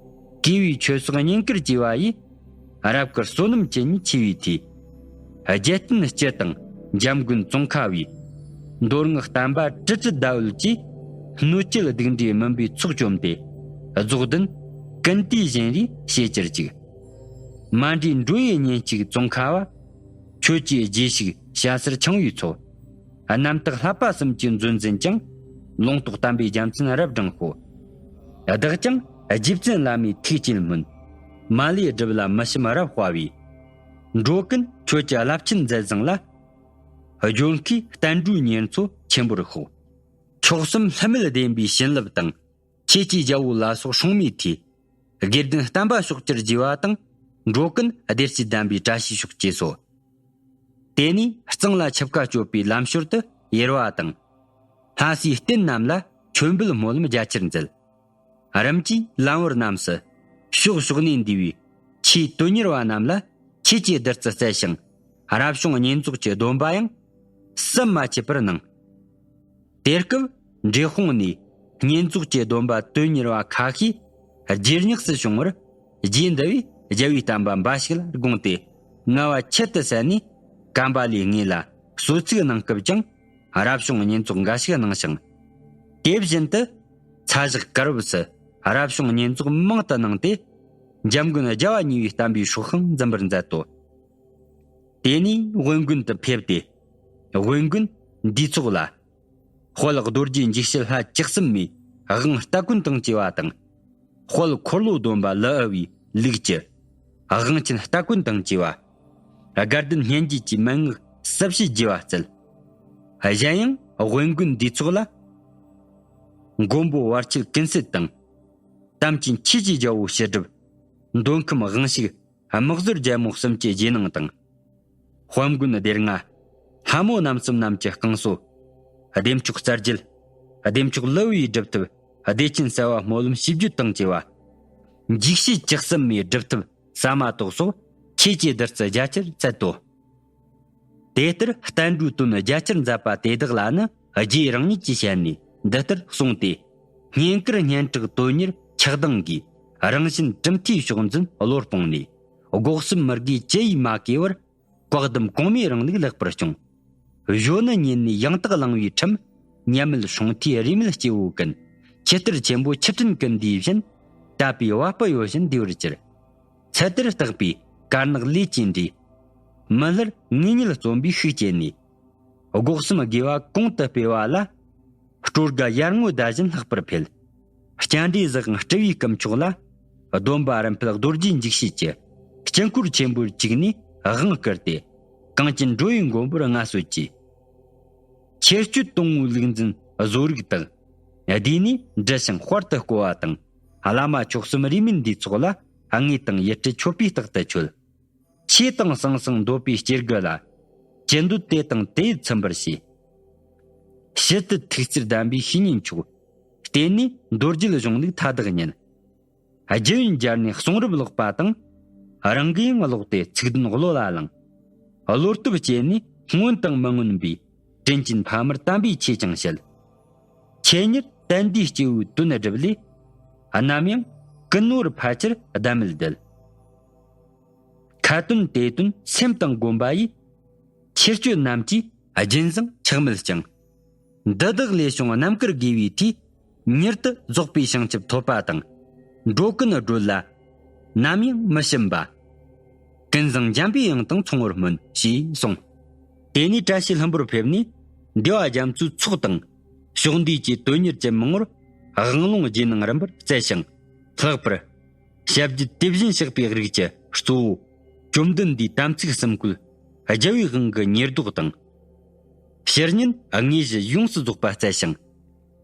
གུས་པའི་ཆོས་སོགས་བསྙེན་བཀུར་བགྱི་བ་ཡིས། རབ་དཀར་བསོད་ནམས་ཅི་ཉིད་ཆེ་བའི་མཐུས། རྒྱལ་བསྟན་སྤྱི་དང་འཇམ་མགོན་ཙོང་ཁ་བའི། མདོ་སྔགས་བསྟན་པ་དྲི་དྲི་ཟླ་འོད་ཀྱིས། སྣོད་བཅུད་སྡིག་འདྲེ་མུན་པའི་ཚོགས་བཅོམ་སྟེ། རྫོགས་ལྡན་ཀུན་ཏུ་བཞེངས་རིས་བྱེད་ཅིར་གཅིག་མ་འདྲིས་འགྲོ་བའི་གཉེན་གཅིག་ཙོང་ཁ་བ། ཁྱོད་ཀྱི་རྗེས་ཤིག་བྱ་སར་འཆང་བའི་ཚོགས། རྣམ་དག་བསླབ་པ་གསུམ་གྱི་མཛོད་འཛིན་ཀྱང་། ལུང་རྟོགས་དམ་པའི་རྒྱལ་མཚན་རབ་བགྲང་ཤོག་བདག་ཀྱང་རྗེ་བཙུན་བླ་མའི་ཐུགས་བསྐྱེད་སྨོན། མ་ལུས་སྒྲུབ་ལ་མི་ཞུམ་རབ་དཔའ་བའི། འགྲོ་ཀུན་ཁྱོད་ཀྱི་རླབས་ཆེན་མཛད་བཟང་ལ། སྦྱོར་མཁས་བསྟན་འགྲོའི་གཉེར་མཚོ་ཆེན་པོར་ཤོག་མཆོག་གསུམ་ལྷུ་མེད་བདེན་པའི་བྱིན་རླབས་དང་། ཆོས་ཀྱི་རྒྱལ་པོ་ལ་སོགས་སྲུང་མའི་མཐུས། དགེ་ལྡན་བསྟན་པ་ཕྱོགས་བཅུར་རྒྱས་པ་དང་། འགྲོ་ཀུན་བདེ་སྐྱིད་ལྡན་པའི་བཀྲ་ཤིས་ཤོག་ཅེས་སོ། དེ་ནས་གཙང་ལ་ཆིབས་ཁ་གཅོད་པའི་ལམ་ཞོར་དུ་ཡེར་བ་དང་། ལྷ་སའི་རྟེན་རྣམས་ལ་མཆོད་འབུལ་སྨོན་ལམ་རྒྱ་ཆེར་མཛད། རིམ་གྱིས་ལམ་བར་རྣམས་སུ་ཕྱོགས་ཕྱོགས་ནས་འདུས་པའི་ཆོས་དོན་གཉེར་བ་རྣམས་ལ་ཆོས་ཀྱི་བདུད་རྩི་སྩལ་ཞིང་། རབ་བྱུང་བསྙེན་རྫོགས་ཀྱི་སྡོམ་པ་ཡང་ཟམ་མ་ཆད་པར་གནང་། དེ་སྐབས་འབྲས་སྤུངས་ནས་བསྙེན་རྫོགས་ཀྱི་སྡོམ་པ་དོན་གཉེར་བ་ཁ་ཤས་རྗེས་སྙེགས་སུ་བྱུང་བར། རྗེ་འདི་བས་རྒྱལ་བའི་བསྟན་པ་འབའ་ཞིག་ལ་དགོངས་ཏེ་ངལ་བ་ཁྱད་དུ་བསད་ནས། ཀམ་པ་ལའི་ངོས་ལ་གསོལ་ཚིགས་གནང་སྐབས་ཀྱང་རབ་བྱུང་བསྙེན་རྫོགས་འགའ་ཞིག་གནང་ཞིང་། དེ་བཞིན་དུ་ཚ་ཞག་དཀར་པོ་སུ་རབ་བྱུང་བསྙེན་རྫོགས་མང་དུ་གནང་སྟེ། འཇམ་མགོན་རྒྱལ་བ་གཉིས་པའི་བསྟན་པའི་སྲོག་ཤིང་འཛིན་པར་མཛད་དོ། དེ་ནས་དབེན་དགོན་དུ་ཕེབས་ཏེ། དབེན་དགོན་འདུས་ཚོགས་ལ། དཔལ་རྡོ་རྗེ་འཇིགས་བྱེད་ལྷ་བཅུ་གསུམ་མའི་དབང་སྟ་གོན་དང་བཅས་པ་དང་། དཔལ་འཁོར་ལོ་སྡོམ་པ་ལི་ཨུ་བའི་ལུགས་ཀྱི་དབང་ཆེན་སྟ་གོན་དང་བཅས་པ། དགའ་ལྡན་སྙན་བརྒྱུད་ཀྱི་མན་ངག་ཟབ་བཤད་རྒྱས་པ་སྩལ། གཞན་ཡང་དབེན་དགོན་འདུས་ཚོགས་ལ། མགོན་པོ་བར་ཆད་ཀུན་སེལ་དང་། དམ་ཅན་ཆོས་ཀྱི་རྒྱལ་པོ་ཕྱི་སྒྲུབ། མདོ་ཁམས་དབང་ཕྱུག་དམག་ཟོར་རྒྱལ་མོ་གསུམ་གྱི་རྗེས་གནང་དང་། དཔལ་མགོན་སྡེ་ལྔ། ལྷ་མོ་རྣམ་གསུམ་རྣམས་ཀྱི་བསྐང་གསོ། བདེ་མཆོག་རྩ་རྒྱུད། བདེ་མཆོག་ལི་ཨུ་ཡི་སྒྲུབ་ཐབས། བདེ་ཆེན་གསལ་བ་སྨོན་ལམ་བཤད་རྒྱུད་དང་བཅས་པ། འཇིགས་བྱེད་བཅུ་གསུམ་མའི་སྒྲུབ་ཐབས་ཟ་མ་ཏོག་སོགས་ཆོས་ཀྱི་བདུད་རྩི་རྒྱ་ཆེར་བསྩལ་ཏོ། དེ་ལྟར་བསྟན་འགྲོའི་དོན་རྒྱ་ཆེར་མཛད་པ་དེ་དག་ལ་ནི་རྗེ་རང་ཉིད་ཀྱི་ཞལ་ནས་འདི་ལྟར་གསུངས་ཏེ། སྙན་དཀར་སྙན་གྲགས་དོན་གཉེར་ཆགས་སྡང་གིས། རང་བཞིན་གྲུབ་མཐའི་ཕྱོགས་འཛིན་བློ་སྤངས་ནས། སྒོ་གསུམ་མི་དགེ་ཅི་ཡིས་མ་གོས་པར། བཀའ་གདམས་གོང་མའི་རིང་ལུགས་ལེགས་པར་སྐྱོང་། གཞོན་ནུ་ཉིད་ནས་ཡང་དག་བླང་བའི་ཁྲིམས། མཉམ་མེད་སྲུང་མཐའི་རེ་མིག་སྐྱེ་བོ་ཀུན། ཆུ་གཏེར་ཆེན་པོ་ཆུ་ཕྲན་ཀུན་འདིའི་བཞིན། དད་པའི་བ་སྤུ་གཡོ་བཞིན་འདུས་པར་གྱུར། ཚུལ་དེར་བརྟགས་པའི་དཀར་ནག་ལས་ཀྱི་འདྲེས། མི་སླུར་ངེས་རྙེད་རྩོམ་པའི་ཤུགས་བསྐྱེད་ནས། སྒོ་གསུམ་དགེ་བ་གོང་དུ་སྤེལ་བ་ལ། སྤྲོ་དགའ་ཡར་ངོའི་ཟླ་བཞིན་ལྷག་པར་འཕེལ། སྤྱན་འདྲེན་གཟི་གང་སྤྲུལ་པའི་སྐུ་མཆོག་ལ། སྡོམ་པ་རིམ་འཕེལ་རྡོ་རྗེ་འཇིགས་བྱེད་ཀྱི། དཀྱིལ་འཁོར་ཆེན་པོར་བཅུག་ནས་དབང་བསྐུར་ཏེ། གངས་ཅན་འགྲོ་བའི་མགོན་པོར་མངའ་གསོལ་གྱིས། ཁྱད་ཆོས་དང་པོའི་ལུགས་འཛིན་བཟོ་རིག་དག། དེ་ནས་འབྲི་ཞིང་དཔར་དུ་བརྐོ་བ་དང་། བླ་མ་མཆོག་གསུམ་རིས་མེད་འདུས་ཚོགས་ལ། དངོས་དང་ཡུལ་སྲིད་མཆོད་པའི་རྟགས་དུ་མཆོད། ཆོས་དང་ཟང་ཟིང་འདོད་པའི་སྐྱེ་དགུ་ལ། ཅི་འདོད་དེ་དང་དེ་ཡིས་ཚིམ་པར་བྱེད། ཕྱི་དུ་ཐུགས་རྩིར་གདམས་པའི་བཤེས་གཉེན་མཆོག། བརྟེན་ནས་མདོ་རྒྱུད་གཞུང་ལུགས་མཐའ་དག་ཉན། རྒྱུ་ཡོན་སྦྱར་ནས་གསུང་རབ་ཀློག་པ་དང་། རང་གིས་ཡང་ཀློག་སྟེ་ཚིག་དོན་བློ་ལ་བླངས། བློ་སྟོབས་བསྐྱེད་ནས་སྔོན་དང་མི་མངོན་པའི། དྲིན་ཅན་ཕ་མར་དམ་པའི་ཆོས་ཀྱང་བཤད། ཆེད་གཉེར་དད་འདུས་སྐྱེ་བོའི་དོན་བསྒྲུབས་ལས། ནམ་ཡང་ཀུན་ནོར་ཕལ་ཆེར་ཟླ་མེད་བསྡད། ཁ་ཏོན་དེ་དོན་སེམས་དང་བསྒོམ་པ་ཡིས། ཁྱེར་སྤྱོད་རྣམས་ཀྱིས་རྒྱུན་བཟང་ཆག་མེད་བསྐྱངས། འདི་དག་ལས་བྱུང་རྣམ་དཀར་དགེ་བའི་མཐུས། མྱུར་དུ་རྫོགས་པའི་བྱང་ཆུབ་ཐོབ་པ་དང་། འགྲོ་ཀུན་སྒྲོལ་ལ་ནམ་ཡང་མི་ཞུམ་པ། ཀུན་བཟང་འཇམ་པའི་དབྱངས་དང་མཚུངས་པར་སྨོན། ཞེས་གསུངས། དེ་ནས་བཀྲ་ཤིས་ལྷུན་པོར་ཕེབས་ནས། འདུས་པ་རྒྱ་མཚོའི་ཚོགས་དང་། ཕྱོགས་འདུས་ཀྱི་དོན་གཉེར་གྱི་མང་བོར་དབང་ལུང་རྗེས་གནང་རིམ་པར་བསྩལ་ཞིང་། ལྷག་པར། ཞབས་རྗེས་དེ་བཞིན་གཤེགས་པའི་རིགས་ཀྱི་གཙོ་བོ། བཅོམ་ལྡན་འདས་དམ་ཚིག་གསུམ་བཀོད། རྒྱལ་བའི་དབང་གི་ཉེར་བསྡོགས་དང་། ཕྱི་ཉིན་དངོས་གཞི་ཡོངས་སུ་རྫོགས་པ་བསྩལ་ཞིང་།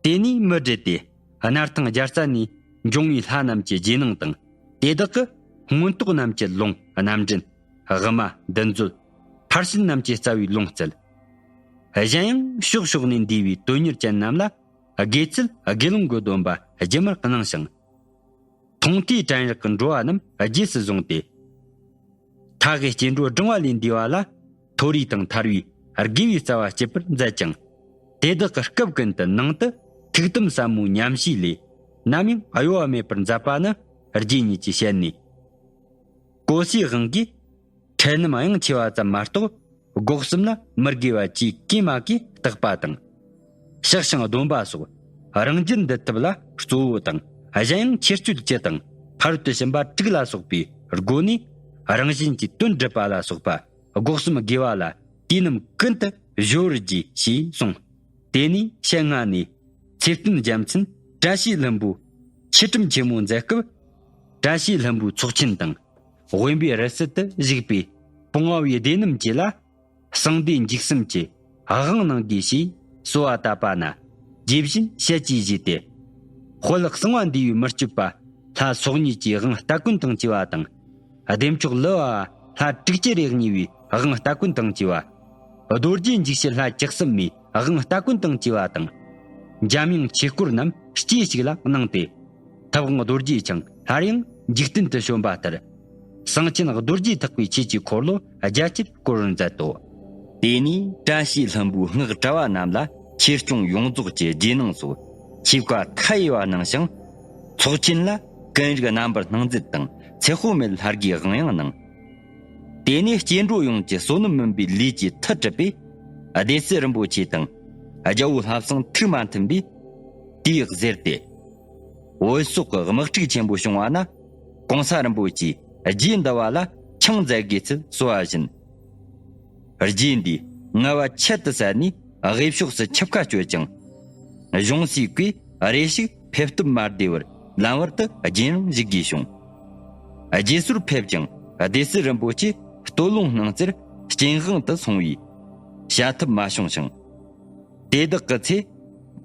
དེ་ནས་མུ་འབྲེལ་ཏེ། སྣར་ཐང་རྒྱལ་ས་ནས་འབྱུང་བའི་ལྷ་རྣམས་ཀྱི་རྗེས་གནང་དང་། དེ་དག་གི་མངོན་རྟོགས་རྣམས་ཀྱི་ལུང་རྣམ་འདྲེན། དབུ་མ་འདུལ་མཛོད། ཕར་ཕྱིན་རྣམས་ཀྱི་རྩ་བའི་ལུང་སྩལ། གཞན་ཡང་ཕྱོགས་ཕྱོགས་ནས་འདུས་པའི་དོན་གཉེར་ཅན་རྣམས་ལ། དགེ་ཚུལ་དགེ་སློང་གི་སྡོམ་པ་རྒྱུན་མར་གནང་ཞིང་། མཐོང་ཐོས་དྲན་རེག་གི་འགྲོ་བ་རྣམས་རྗེས་སུ་བཟུང་སྟེ། མཐའ་ཀའི་སྐྱེ་འགྲོ་བགྲང་བ་ལས་འདས་པ་ལ། མཐོ་རིས་དང་ཐར་བའི་དགེ་བའི་རྩ་བ་བསྐྱེད་པར་མཛད་ཅིང་། དེ་དག་གི་སྐབས་ཀུན་ཏུ་ནང་དུ་ཐུགས་དམ་ཟབ་མོའི་ཉམས་བཞེས་ལས། ནམ་ཡང་གཡོ་བ་མེད་པར་མཛད་པ་ནི་རྗེ་ཉིད་ཀྱི་ཞལ་ནས། གོ་སའི་དབང་གིས། ཁྲལ་རྣམ་དབྱངས་ཆེ་བ་ཙམ་མ་གཏོགས། སྒོ་གསུམ་ལ་མི་དགེ་བ་ཅིས་གོས་མ་གོས་བརྟག་པ་དང་། ཕྱག་ཞིང་སྡོམ་པ་སོགས་རང་རྒྱུད་འདུལ་ཐབས་ལ་གཙོ་བོ་དང་། གཞན་ཡང་ཁྱེར་སྤྱོད་བཅུ་དང་ཕ་རོལ་ཏུ་ཕྱིན་པ་དྲུག་ལ་སོགས་པའི་སྒོ་ནས། རང་གཞན་གྱི་དོན་སྒྲུབ་པ་ལ་སོགས་པ་སྒོ་གསུམ་དགེ་བ་ལ་དུས་རྣམས་ཀུན་ཏུ་གཞོལ་བར་བགྱི། ཞེས་གསུངས། དེ་ནས་ཞལ་སྔ་ནས་ཚེ་བརྟན་རྒྱལ་མཚན་བཀྲ་ཤིས་ལྷུན་པོའི་ཆོས་ཁྲིམས་ཆེན་མོ་མཛད་སྐབས། བཀྲ་ཤིས་ལྷུན་པོའི་ཚོགས་ཆེན་དང་། དབེན་པའི་རི་སུལ་དུ་བཞུགས་པའི་སྤོང་བ་བའི་སྡེ་རྣམས་ཀྱིས་ལ། གསང་བདེ་འཇིགས་གསུམ་གྱི་དབང་གནང་དགོས་ཞེས་གསོལ་བ་བཏབ་པ་ན། རྗེ་བཞིན་ཞལ་གྱིས་བཞེས་ཏེ། དཔལ་གསང་བ་འདུས་པའི་མི་བསྐྱོད་པ་ལྷ་ཚོགས་གཉིས་ཀྱི་དབང་སྟ་གོན་དང་བཅས་པ་དང་། བདེ་མཆོག་ལི་བ་ལྷ་དྲུག་ཅུ་རེ་གཉིས་པའི་དབང་སྟ་གོན་དང་བཅས་ རྡོ་རྗེ་འཇིགས་བྱེད་ལྷ་བཅུ་གསུམ་མའི་དབང་སྟ་གོན་དང་བཅས་པ་དང་། འཇམ་དབྱངས་ཆོས་སྐོར་རྣམས་ལྕེ་གཅིག་ལ་གནང་སྟེ། ཐབས་དབང་རྡོ་རྗེ་འཆང་སླར་ཡང་འཇིག་རྟེན་དུ་བྱོན་པ་ལྟར། གསང་ཆེན་རྡོ་རྗེ་ཐེག་པའི་ཆོས་ཀྱི་འཁོར་ལོ་རྒྱ་ཆེར་བསྐོར་བར་མཛད་དོ། དེ་ནས་བཀྲ་ཤིས་ལྷུན་པོའི་སྔགས་བྲལ་བ་རྣམས་ལ་ཆོས་སྐྱོང་ཡོངས་རྫོགས་ཀྱི་རྗེས་གནང་སོགས་ཆོས་བཀའ་མཐའ་ཡས་པ་གནང་ཞིང་། ཚོགས་ཆེན་ལ་ཀུན་རིག་རྣམ་པར་སྣང་མཛད་དང་ཚེ་དཔག་མེད་ལྷ་བརྒྱའི་དབང་ཡང་གནང་། དེ་ནས་སྐྱེ་འགྲོ་ཡོངས་ཀྱི་བསོད་ནམས་སྨིན་པའི་ལས་ཀྱི་མཐུ་གྲུབ་པས། སྡེ་སྲིད་རིན་པོ་ཆེ་དང་རྒྱལ་པོ་ལྷ་བཟང་ཐུགས་མ་མཐུན་པས་དེའི་གཟེར་ཏེ། བོད་སོག་གི་དམག་འཁྲུག་ཆེན་པོ་བྱུང་བ་ན། གོང་ས་རིན་པོ་ཆེས་རྗེ་འདི་བ་ལ་ཆང་མཛད་དགོས་ཚུལ་གསོལ་བ་བཞིན། རྗེ་འདིས་ངལ་བ་ཁྱད་དུ་བསད་ནས་དབུས་ཕྱོགས་སུ་ཆིབས་ཁ་གཅོད་ཅིང་། གཞུང་སྲས་ཀྱིས་རེ་ཞིག་ཕེབས་སྟབས་མ་བདེ་བར་ལམ་བར་དུ་རྒྱུན་རིང་བཞུགས་དགོས་བྱུང་། རྗེས་སོར་ཕེབས་ཀྱང་སྡེ་སྲིད་རིན་པོ་ཆེ་སྟོད་ལུང་སྣང་རྩེར་སྐྱེས་དབང་དུ་སོང་བས། བྱ་ཐབས་མ་བྱུང་ཞིང་། དེ་དག་གི་ཚེ།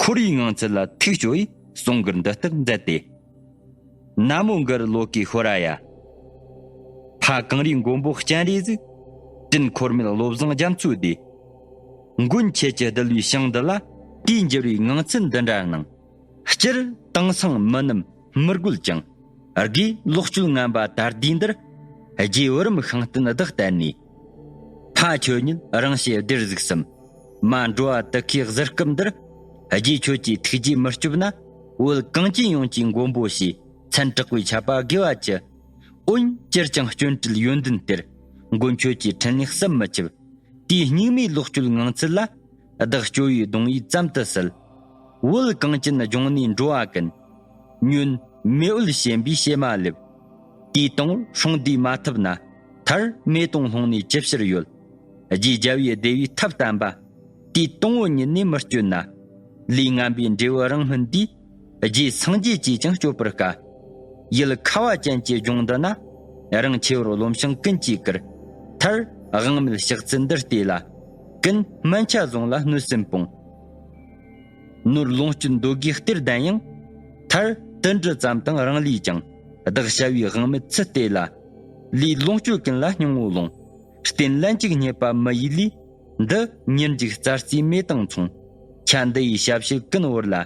ཁོར་ཡུག་ངང་ཚུལ་ལ་ཐུགས་སྐྱོ་བས་གསུང་མགུར་འདི་ལྟར་མཛད་དེ། ན་མོ་གུ་རུ་ལོ་ཀེ་ཤྭ་ར་ཡ། ཕ་གངས་རིའི་མགོན་པོ་སྤྱན་རས་གཟིགས། དྲིན་འཁོར་མེད་བློ་བཟང་རྒྱ་མཚོའི་སྡེ། མགོན་ཁྱེད་ཀྱི་གདུལ་བའི་ཞིང་འདི་ལ། དུས་འགྱུར་བའི་ངང་ཚུལ་འདི་འདྲ་སྣང་། སྤྱིར་དེང་སང་མི་རྣམས་མི་རྒོད་ཅིང་། དགེ་ལོག་སྤྱོད་ངན་པ་དར་དུས་འདིར། རྗེ་བུ་རམ་ཤིང་རྟ་བདག་བསྟེན་ནས། ཕ་ཁྱོད་ཉིད་རང་ཞལ་བདེར་གཟིགས་སམ། མ་འགྲོ་བ་དུ་ཁའི་གཟིར་སྐབས་འདིར། རྗེ་ཁྱོད་ཀྱི་ཐུགས་རྗེས་མི་སྐྱོབ་ན། བོད་གངས་ཅན་ཡོངས་ཀྱི་མགོན་པོ་ཞེས། མཚན་གྲགས་པའི་ཆད་པ་དགེ་བ་ཅི། འོན་ཅིར་ཀྱང་སྐྱོན་བྲལ་ཡོན་ཏན་གཏེར། མགོན་ཁྱོད་ཀྱི་འཕྲིན་ལས་བསམ་མི་ཁྱབ། དེའི་སྙིགས་མའི་ལོག་སྤྱོད་ངང་ཚུལ་ལ། བདག་སྐྱོ་བའི་གདུང་ཡིག་ཙམ་དུ་གསལ། བོད་གངས་ཅན་ལྗོངས་ནས་འགྲོ་བ་ཀུན། ཉོན་མེ་འོད་ཞེན་པའི་ཕྱེ་མ་ལེབ། དུས་དང་སྲུང་བསྡུས་མ་ཐུབ་ན། མཐར་མེ་དང་ལྷུང་ནས་ཅི་ཕྱིར་ཡོད། རྗེ་རྒྱལ་བའི་སྡེ་བའི་ཐབས་བསྟན་པ། དུས་དང་པོ་ཉིད་ནས་མི་སྐྱོན་ན། ལས་ངན་པའི་འབྲས་བུ་རང་སྨིན་དུས། རྗེ་སངས་རྒྱས་ཀྱིས་ཀྱང་སྐྱོབ་པར་དཀའ། ཡུལ་ཁ་བ་ཅན་གྱི་ལྗོངས་འདི་ན། རང་ཆེ་བར་རློམ་ཞིང་ཀུན་གྱིས་བཀུར། མཐར་དབང་མེད་ཕྱག་འཚལ་འདི་བལྟས་ལ། ཀུན་སྨན་ཆ་བཟུང་ལ་གནོད་སེམས་སྤོང་། ནོར་ལོངས་སྤྱོད་འདོད་དགུའི་གཏེར་ལྡན་ཡང་། མཐར་དུད་འགྲོ་ཙམ་དང་རང་ལུས་ཀྱང་། བདག་བྱ་བའི་དབང་མེད་ཚུལ་བལྟས་ལ། ལས་ལོངས་སྤྱོད་ཀུན་ལ་སྙིང་བོ་ལོང་། རྟེན་ལན་གཅིག་རྙེད་པ་མི་ཡི་ལུས། འདི་ཉེར་འཇིག་རྩྭ་རྩེའི་མེ་དང་མཚུངས། ཆ་འདི་ཡི་ཞབས་ཕྱི་ཀུན་བོར་ལ།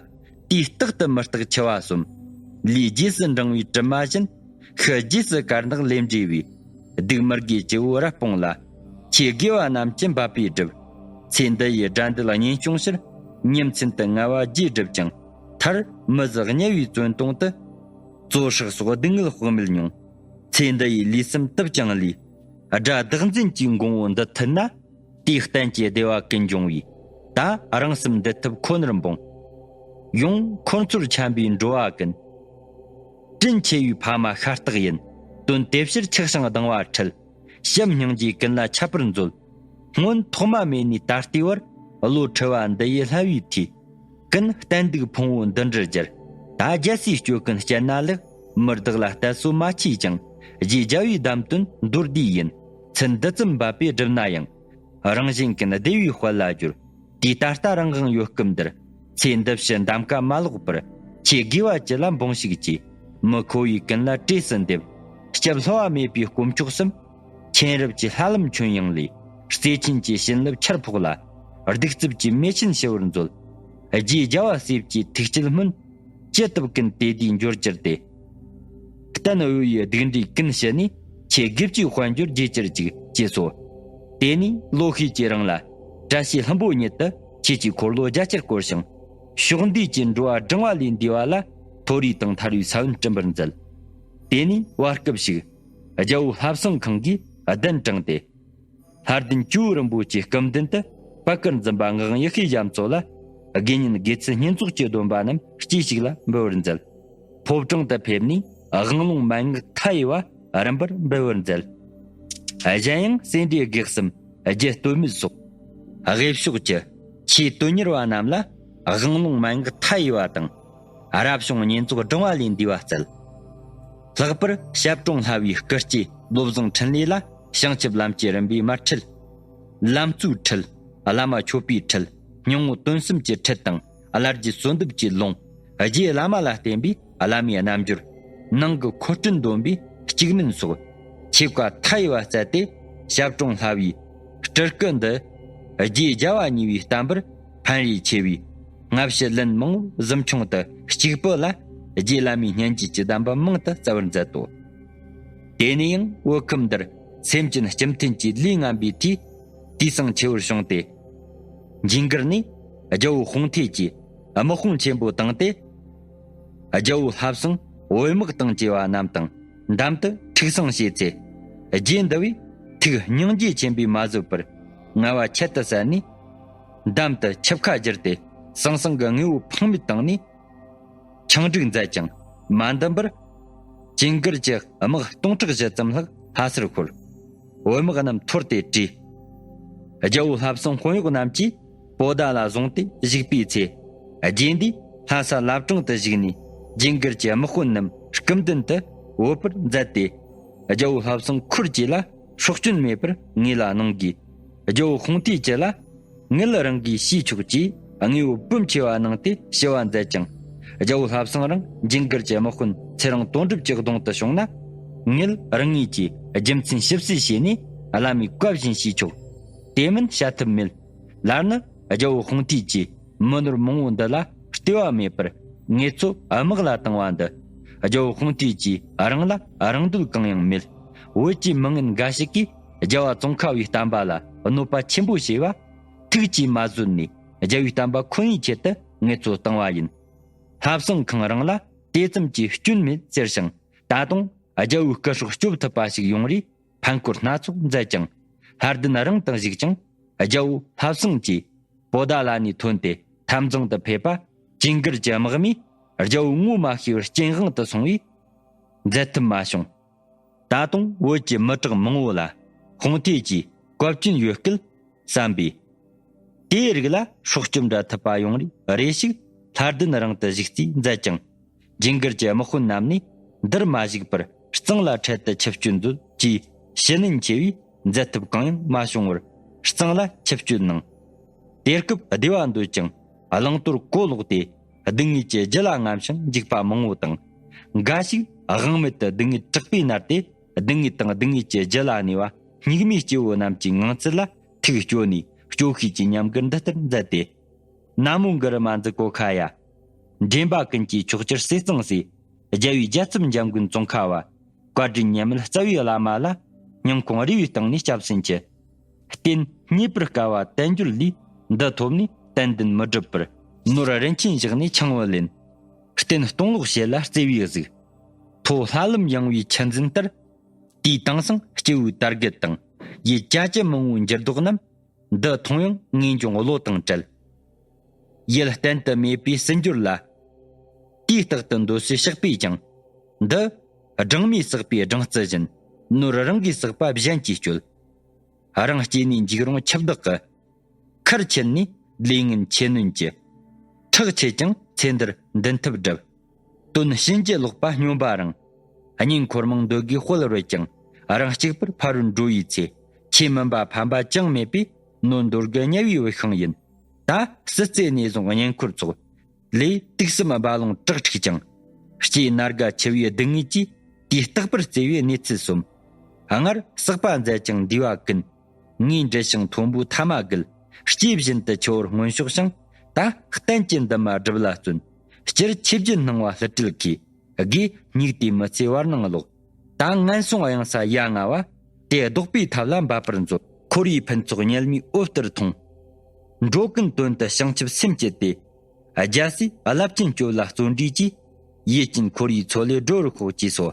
དུས་རྟག་ཏུ་མི་རྟག་འཆི་བ་གསོམ། ལས་རྗེས་སུ་འབྲང་བའི་གྲིབ་མ་བཞིན། ཤི་རྗེས་སུ་དཀར་ནག་ལས་འབྲས་བའི། སྡུག་མི་དགེ་བཅུ་བོ་རབ་སྤོང་ལ། ཆོས་དགེ་བ་རྣམས་ཀྱི་འབབ་པས་བསྒྲུབ། ཚེ་འདི་ཡི་དགྲ་འདུལ་གཉེན་སྐྱོང་ཕྱིར། ཉིན་མཚན་དུ་ངལ་བ་རྒྱས་བསྒྲུབ་ཅིང་། མཐར་མི་བཟི་དམྱལ་བའི་བཙོན་དོང་དུ། བཙོ་ཧྲག་སོགས་སྡུག་བསྔལ་དཔག་མེད་མྱོང་། ཚེ་འདི་ཡི་ལུས་སེམས་དུབ་ཀྱང་ལུས། དགྲ་བདག་འཛིན་གྱི་འགོང་བོ་འདི་ཐུལ་ན། དེའི་རྟེན་གྱི་བདེ་བ་ཀུན་འབྱུང་བའི། ད་རང་སེམས་འདུལ་ཐབས་ཁོ་ནར་འབུངས། ཡང་འཁོར་ཚོར་འཁྱམས་པའི་འགྲོ་བ་ཀུན། དྲིན་ཆེ་བའི་ཕ་མ་ཤ་སྟག་ཡིན། དོན་དེ་ཕྱིར་ཆགས་ཤིང་སྡང་བ་འཁྲིལ། བྱམས་སྙིང་རྗེ་ཀུན་ལ་ཁྱབ་པར་མཛོད། སྔོན་ཐོག་མ་མེད་ནས་ད་ལྟའི་བར། བློ་འཁྲུལ་བ་འདི་ཡི་སླ་བའི་མཐུས། ཀུན་བསྟན་སྡིག་ཕུང་བོ་འདི་འདྲར་སྦྱར། ད་རྒྱལ་སྲས་སྐྱོ་ཀུན་སྤྱད་ན་ལེགས། མི་བདག་ལ་གཏད་སོ་མ་མཆིས་ཀྱང་། རྗེ་རྒྱལ་བའི་བདམས་དོན་མདོར་བསྡུས་ཡིན། ཚུལ་འདི་ཙམ་འབབ་པས་བསྒྲུབས་ན་ཡང་། རང་གཞན་ཀུན་བདེ་བའི་དཔལ་ལ་སྦྱོར། དུས་ད་ལྟ་རང་དབང་ཡོད་སྐབས་འདིར། ཚེ་འདི་ཕྱི་འདམ་ཀ་མ་ལོག་པར། ཆོས་དགེ་བ་ཅི་ལ་འབུངས་ཤིག་ཅེས། མི་ཁོ་བོའི་ཀུན་ལ་བཀྲེས་སུ་འདེབས། སྐྱབས་བསླུ་བ་མེད་པའི་དཀོན་མཆོག་གསུམ། མཁྱེན་རབ་ཀྱི་ལྷ་ལམ་ཁྱོན་ཡངས་ལས། བརྩེ་ཆེན་གྱི་བྱིན་རླབས་ཆར་ཕོག་ལ། གདུག་རྩུབ་ཀྱི་མེ་ཆེན་ཞི་བར་མཛོད། རྗེ་རྒྱལ་བ་སྲས་ཀྱི་ཐུགས་བསྐྱེད་སྨོན། ཅི་བཏབ་ཀུན་དེ་དུས་འབྱོར་གྱུར་ཏེ། གཏན་དབུལ་བའི་སྡིག་འདྲེ་ཀུན་ཞི་ནས། ཆེ་དགེ་བཅུའི་དཔལ་འབྱོར་རྒྱས་གྱུར་ཅིག་ཅེས་སོ། དེ་ནས་ལོ་ཤས་ཀྱི་རིང་ལ། བཀྲ་ཤིས་ལྷུན་པོ་ཉིད་དུ་ཆོས་ཀྱི་འཁོར་ལོ་རྒྱ་ཆེར་བསྐོར་ཞིང་། ཕྱོགས་འདུས་ཀྱི་འགྲོ་བ་བགྲང་བ་ལས་འདས་པ་ལ། མཐོ་རིས་དང་ཐར་བའི་ས་བོན་སྤྲིན་པར་མཛད། དེ་ནས་བར་སྐབས་ཤིག་རྒྱལ་པོ་ལྷ་བཟང་ཁང་གིས་གདན་དྲངས་ཏེ། ལྷ་ལྡན་ཇོ་བོ་རིན་པོ་ཆེའི་སྐུ་མདུན་དུ། པད་དཀར་འཛིན་པ་ངག་དབང་ཡེ་ཤེས་རྒྱ་མཚོ་ལ། དགེ་བསྙེན་དགེ་ཚུལ་བསྙེན་རྫོགས་ཀྱི་སྡོམ་པ་རྣམས་དཔྱིས་ཤིག་ལ་འབུལ་བར་མཛད། ཕོ་བྲང་དུ་ཕེབས་ནས་དབང་ལུང་མན་ངག་མཐའ་ཡས་པ་རིམ་པར་འབུལ་བར་མཛད། གཞན་ཡང་སེ་འབྲས་དགེ་གསུམ་རྒྱུད་སྟོད་སྨད་སོགས། དབུས་ཕྱོགས་ཀྱི་ཆོས་དོན་གཉེར་བ་རྣམས་ལ་དབང་ལུང་མན་ངག་མཐའ་ཡས་པ་དང་། རབ་བྱུང་བསྙེན་རྫོགས་བགྲང་བ་ལས་འདས་པ་སྩལ། ལྷག་པར་ཞབས་དྲུང་ལྷ་བའི་སྐུ་སྐྱེ་བློ་བཟང་འཕྲིན་ལས་ལ་བྱང་ཆུབ་ལམ་གྱི་རིམ་པའི་མར་ཁྲིད། ལམ་གཙོའི་ཁྲིད། བླ་མ་མཆོད་པའི་ཁྲིད། སྙིང་པོ་དོན་གསུམ་གྱི་ཁྲིད་དང་། བླ་རྒྱུད་གསོལ་འདེབས་ཀྱི་ལུང་། རྗེ་བླ་མ་ལ་བརྟེན་པའི་བླ་མའི་རྣལ་འབྱོར། ནང་གི་མཁོ་སྤྲོད་འདོན་པའི་གཅིག་སྨན་སོགས། ཆོས་བཀའ་མཐའ་ཡས་པ་སྩལ་ཏེ། ཞབས་དྲུང་ལྷ་བའི་སྤྲུལ་སྐུ་འདི། རྗེ་རྒྱལ་བ་གཉིས་པའི་བསྟན་པར་ཕན་རེ་ཆེ་བའི་སྔ་ཕྱི་ལན་མང་པོ་གཟིམ་ཆུང་དུ་གཅིག་པུ་ལ་རྗེ་བླ་མའི་སྙན་བརྒྱུད་ཀྱི་གདམས་པ་མང་དུ་སྩལ་བར་མཛད་དོ། དེ་ནས་ཡང་བོད་ཁམས་འདིར་སེམས་ཅན་སྤྱི་མཐུན་གྱི་ལས་ངན་པའི་དུས་དུས་སང་ཆེ་བར་བྱུང་སྟེ། ཇིང་གིར་ནས་རྒྱལ་པོ་ཧུང་ཐེ་གྱིས་དམག་དཔུང་ཆེན་པོ་བཏང་སྟེ། རྒྱལ་པོ་ལྷ་བཟང་བོད་དམག་དང་བཅས་པ་རྣམས་དང་འདམ་དུ་འཁྲུག་སྲུང་བྱས་ཚེ། རྗེ་འདི་བས་ཐུགས་སྙིང་རྗེ་ཆེན་པོས་མ་བཟོད་པར་ངལ་བ་ཁྱད་དུ་བསད་ནས། འདམ་དུ་ཆིབས་ཁ་བསྒྱུར་ཏེ་ཟང་ཟིང་གི་དངོས་པོ་ཕངས་མེད་བཏང་ནས། ཆང་འགྲིག་མཛད་ཅིང་མ་འདམ་པར། ཇིང་གིར་གྱི་དམག་སྟོང་ཕྲག་བཞི་ཙམ་ལྷག་ལྷ་སར་ཤོར། བོད་དམག་རྣམས་འཐོར་ཏེ་བྲོས། རྒྱལ་པོ་ལྷ་བཟང་དཔོན་གཡོག་རྣམས་ཀྱིས་པོ་ཏཱ་ལ་བཟུང་སྟེ་བཞུགས་པའི་ཚེ། རྗེ་འདིས་ལྷ་ས་བླ་བྲང་དུ་བཞུགས་ནས་ཇིང་གིར་གྱི་དམག་དཔོན་རྣམས་སྐུ་མདུན་དུ་བོས་པར་མཛད་དེ། རྒྱལ་པོ་ལྷ་བཟང་ཁུར་གྱིས་ལ་སྲོག་སྐྱོན་མེད་པར་ངེས་ལ་གནང་གིས། རྒྱལ་པོ་ཧུང་ཐེ་གྱིས་ལ། ངེད་རང་གིས་ཤེས་ཆོག་ཅེས་དངོས་པོ་འབུམ་ཆེ་བ་གནང་སྟེ་ཞུ་བ་མཛད་ཅིང་། རྒྱལ་པོ་ལྷ་བཟང་རང་ཇིང་གིར་གྱི་དམག་དཔོན་ཚེ་རིང་དོན་གྲུབ་ཀྱི་གདུང་དུ་བྱུང་ན། ངེད་རང་ངོས་ཀྱིས་རྒྱུ་མཚན་ཞིབ་གསལ་བྱས་ནས་བླ་མའི་བཀའ་བཞིན་ཤེས་ཆོག་དེ་མིན་བྱ་ཐབས་མེད། ལར་ནི་རྒྱལ་པོ་ཧུང་ཐེ་གྱིས་མི་ནོར་མང་པོ་འདི་ལ་ལྟོས་པ་མེད་པར་ངེད་ཚོ་དམག་ལ་བཏང་བ་འདི། རྒྱལ་པོ་ཧུང་ཐེ་གྱིས་རང་ལ་རང་འདོད་གང་ཡང་མེད། བོད་ཀྱི་མི་ངན་འགའ་ཞིག་གིས་རྒྱལ་བ་ཙོང་ཁ་པའི་བསྟན་པ་ལ་གནོད་པ་ཆེན་པོ་བྱས་པ། ཐུགས་ཀྱིས་མ་བཟོད་ནས་རྒྱལ་བའི་བསྟན་པ་ཁོ་ནའི་ཆེད་དུ་ངེད་ཚོ་བཏང་བ་ཡིན། ལྷ་བཟང་ཁང་རང་ལ་དེ་ཙམ་གྱི་སྐྱོན་མེད་ཟེར་ཞིང་། ད་དུང་རྒྱལ་པོའི་སྐུ་སྲོག་སྐྱོབ་ཐུབ་པ་ཞིག་ཡོང་རེ་ཕན་སྐོར་སྣ་ཚོགས་མཛད་ཅིང་། ལྷ་ལྡན་རང་དང་བཞུགས་ཅིང་། རྒྱལ་པོ་ལྷ་བཟང་གིས་པོ་ཏཱ་ལ་ནས་ཐོན་ཏེ་འཐབ་འཛིང་དུ་ཕེབས་པ། ཇིང་གིར་གྱི་དམག་མིས་རྒྱལ་པོ་ངོ་མ་ཤེས་པར་རྐྱེན་དབང་དུ་སོང་བས་མཛད་ཐུབ་མ་བྱུང་། ད་དུང་བོད་ཀྱི་མི་དྲག་མང་བོ་ལ་ཧུང་ཐེ་གྱིས་བཀའ་བཀྱོན་ཡོད་སྐད་བསམ་པས། དེའི་རིགས་ལ་སྲོག་སྐྱོབ་འདྲ་ཐུབ་པ་ཡོང་རེ་རེ་ཞིག་ལྷ་ལྡན་རང་དུ་བཞུགས་རྩིས་མཛད་ཅིང་། ཇིང་གིར་གྱི་དམག་དཔོན་རྣམས་ནས་འདིར་མ་བཞུགས་པར་གཙང་ལ་འཕྲལ་དུ་ཆིབས་བསྐྱོད་མཛོད་ཅེས་ཞུ་ནན་ཆེ་བས་མཛད་ཐབས་གང་ཡང་མ་བྱུང་བར་གཙང་ལ་ཆིབས་བསྐྱོད་གནང་། དེ་སྐབས་བདེ་བ་འདོད་ཅིང་བླང་དོར་གོ་ལོག་སྟེ་སྡུག་བསྔལ་གྱི་རྒྱུ་ལ་རྔམ་ཞིང་འཇིགས་པ་མང་བོ་དང་། འགའ་ཞིག་དབང་མེད་དུ་སྡུག་བསྔལ་དྲག་པོས་མནར་ཏེ་སྡུག་བསྔལ་དང་སྡུག་བསྔལ་གྱི་རྒྱུ་ལ་གནས་པ་སྙིགས་མའི་སྐྱེ་བོ་རྣམས་ཀྱི་ངང་ཚུལ་ལ་ཐུགས་སྐྱོ་ནས་སྐྱོ་ཤས་ཀྱི་ཉམས་མགུར་འདི་ལྟར་མཛད་དེ། ན་མོ་གུ་རུ་མ་འཛི་གོ་ཁ་ཡ། འདྲེན་པ་ཀུན་གྱིས་ཕྱོགས་བཅུར་གསོད་གཙང་སྲས། རྒྱལ་བའི་རྒྱལ་ཚབ་འཇམ་མགོན་ཙོང་ཁ་བ། བཀའ་དྲིན་ཉམས་མེད་རྩ་བའི་བླ་མ་ལ། སྙིང་ཁོང་རུས་པའི་གཏིང་ནས་སྐྱབས་སུ་མཆི། རྟེན་རྙེད་པར་དཀའ་བ་དལ་འབྱོར་ལས། འདི་ཐོབ་ནས་བསྟན་འདུན་མི་སྒྲུབ་པར། ནོར་རིན་ཆེན་བཞག་ནས་ཆང་བུ་ལེན། རྟེན་སྟོང་ལོག་བྱེད་ལ་བརྩེ་བའི་གཟུགས། མཐོ་ལྷ་ལམ་ཡངས་པའི་ཆུ་འཛིན་ལྟར། དུས་དེང་སང་སྐྱེ་བོའི་དར་རྒུད་དང་། ཡུལ་ཅ་ཅི་མང་བོའི་འགྱུར་ལྡོག་རྣམས། འདི་མཐོང་ཡང་ངེས་འབྱུང་བློ་དང་བྲལ། ཡུལ་གཏན་དུ་མེད་པའི་ཟིན་སྦྱོར་ལ། དུས་རྟག་ཏུ་འདོད་སའི་ཕྱག་པས་ཀྱང་། འདི་སྦྲང་མས་བསགས་པའི་སྦྲང་རྩི་བཞིན། ནོར་རང་གིས་བསགས་པ་གཞན་གྱིས་སྤྱོད། རང་སྐྱེས་ནས་འཇིགས་རུང་ཁྱབ་བདག་གི། ཁར་ཆད་ནས་ལས་ངན་ཆེ་གནོན་གྱི། ཁྲག་ཆད་ཀྱང་ཚེ་འདིར་འདུན་ཐབས་བསྒྲུབ། དོན་ཕྱིན་ཅི་ལོག་པ་སྨྱོན་པ་རང་། གཉེན་འཁོར་མང་འདོད་དགུའི་དཔལ་རོལ་ཀྱང་། རང་གཅིག་པུར་ཕ་རོལ་འགྲོ་བའི་ཚེ། ཆོས་མིན་པ་ཕན་པ་ཅང་མེད་པས། ནོར་འདོར་དགུ་དམྱལ་བའི་དབུགས་ཤིང་ཡིན། ད་སྲིད་རྩེ་ནས་བཟུང་གཉེན་འཁོར་ཚོགས། ལས་དུག་གསུམ་རྦ་ཀློང་བྲག་འཁྲིགས་ཀྱང་། སྐྱེས་ན་རྒ་འཆི་བའི་སྡུག་བསྔལ་གྱིས། དུས་རྟག་པར་བརྩེ་བའི་གནས་ཚུལ་གསུམ། སྔར་བསགས་པ་མཛད་ཅིང་འདུས་པ་ཀུན། ངས་འདྲི་ཞིང་མཐོན་པོའི་མཐའ་མ་བརྒལ། ལྕེ་བཞིན་དུ་ཆུ་བོར་སྔོན་ཕྱོགས་ཤིང་། ད་གཏན་གྱི་འདུན་མ་སྒྲུབ་ལ་བརྩོན། སྤྱིར་ཆོས་བརྒྱུད་སྣང་བ་ལྷུ་སྤྲུལ་གྱིས། དགེ་སྙིགས་དུས་མི་ཚེ་བར་སྣང་ཀློག་ད་ངན་སོང་གཡང་ས་ཡ་ལྔ་བ། དེ་བཟློག་པའི་ཐབས་ལ་འབད་པར་མཛོད། འཁོར་བའི་ཕུན་ཚོགས་དམྱལ་མེའི་འོད་ལྟར་མཐོང་། འགྲོ་ཀུན་དོན་དུ་བྱང་ཆུབ་སེམས་བསྐྱེད་དེ། རྒྱལ་སྲས་རླབས་ཆེན་སྤྱོད་ལ་བརྩོན་འགྲུས་ཀྱིས། ཡིད་ཀྱིན་འཁོར་བའི་མཚོ་ལས་སྒྲོལ་བར་ཤོག་ཅེས་སོ།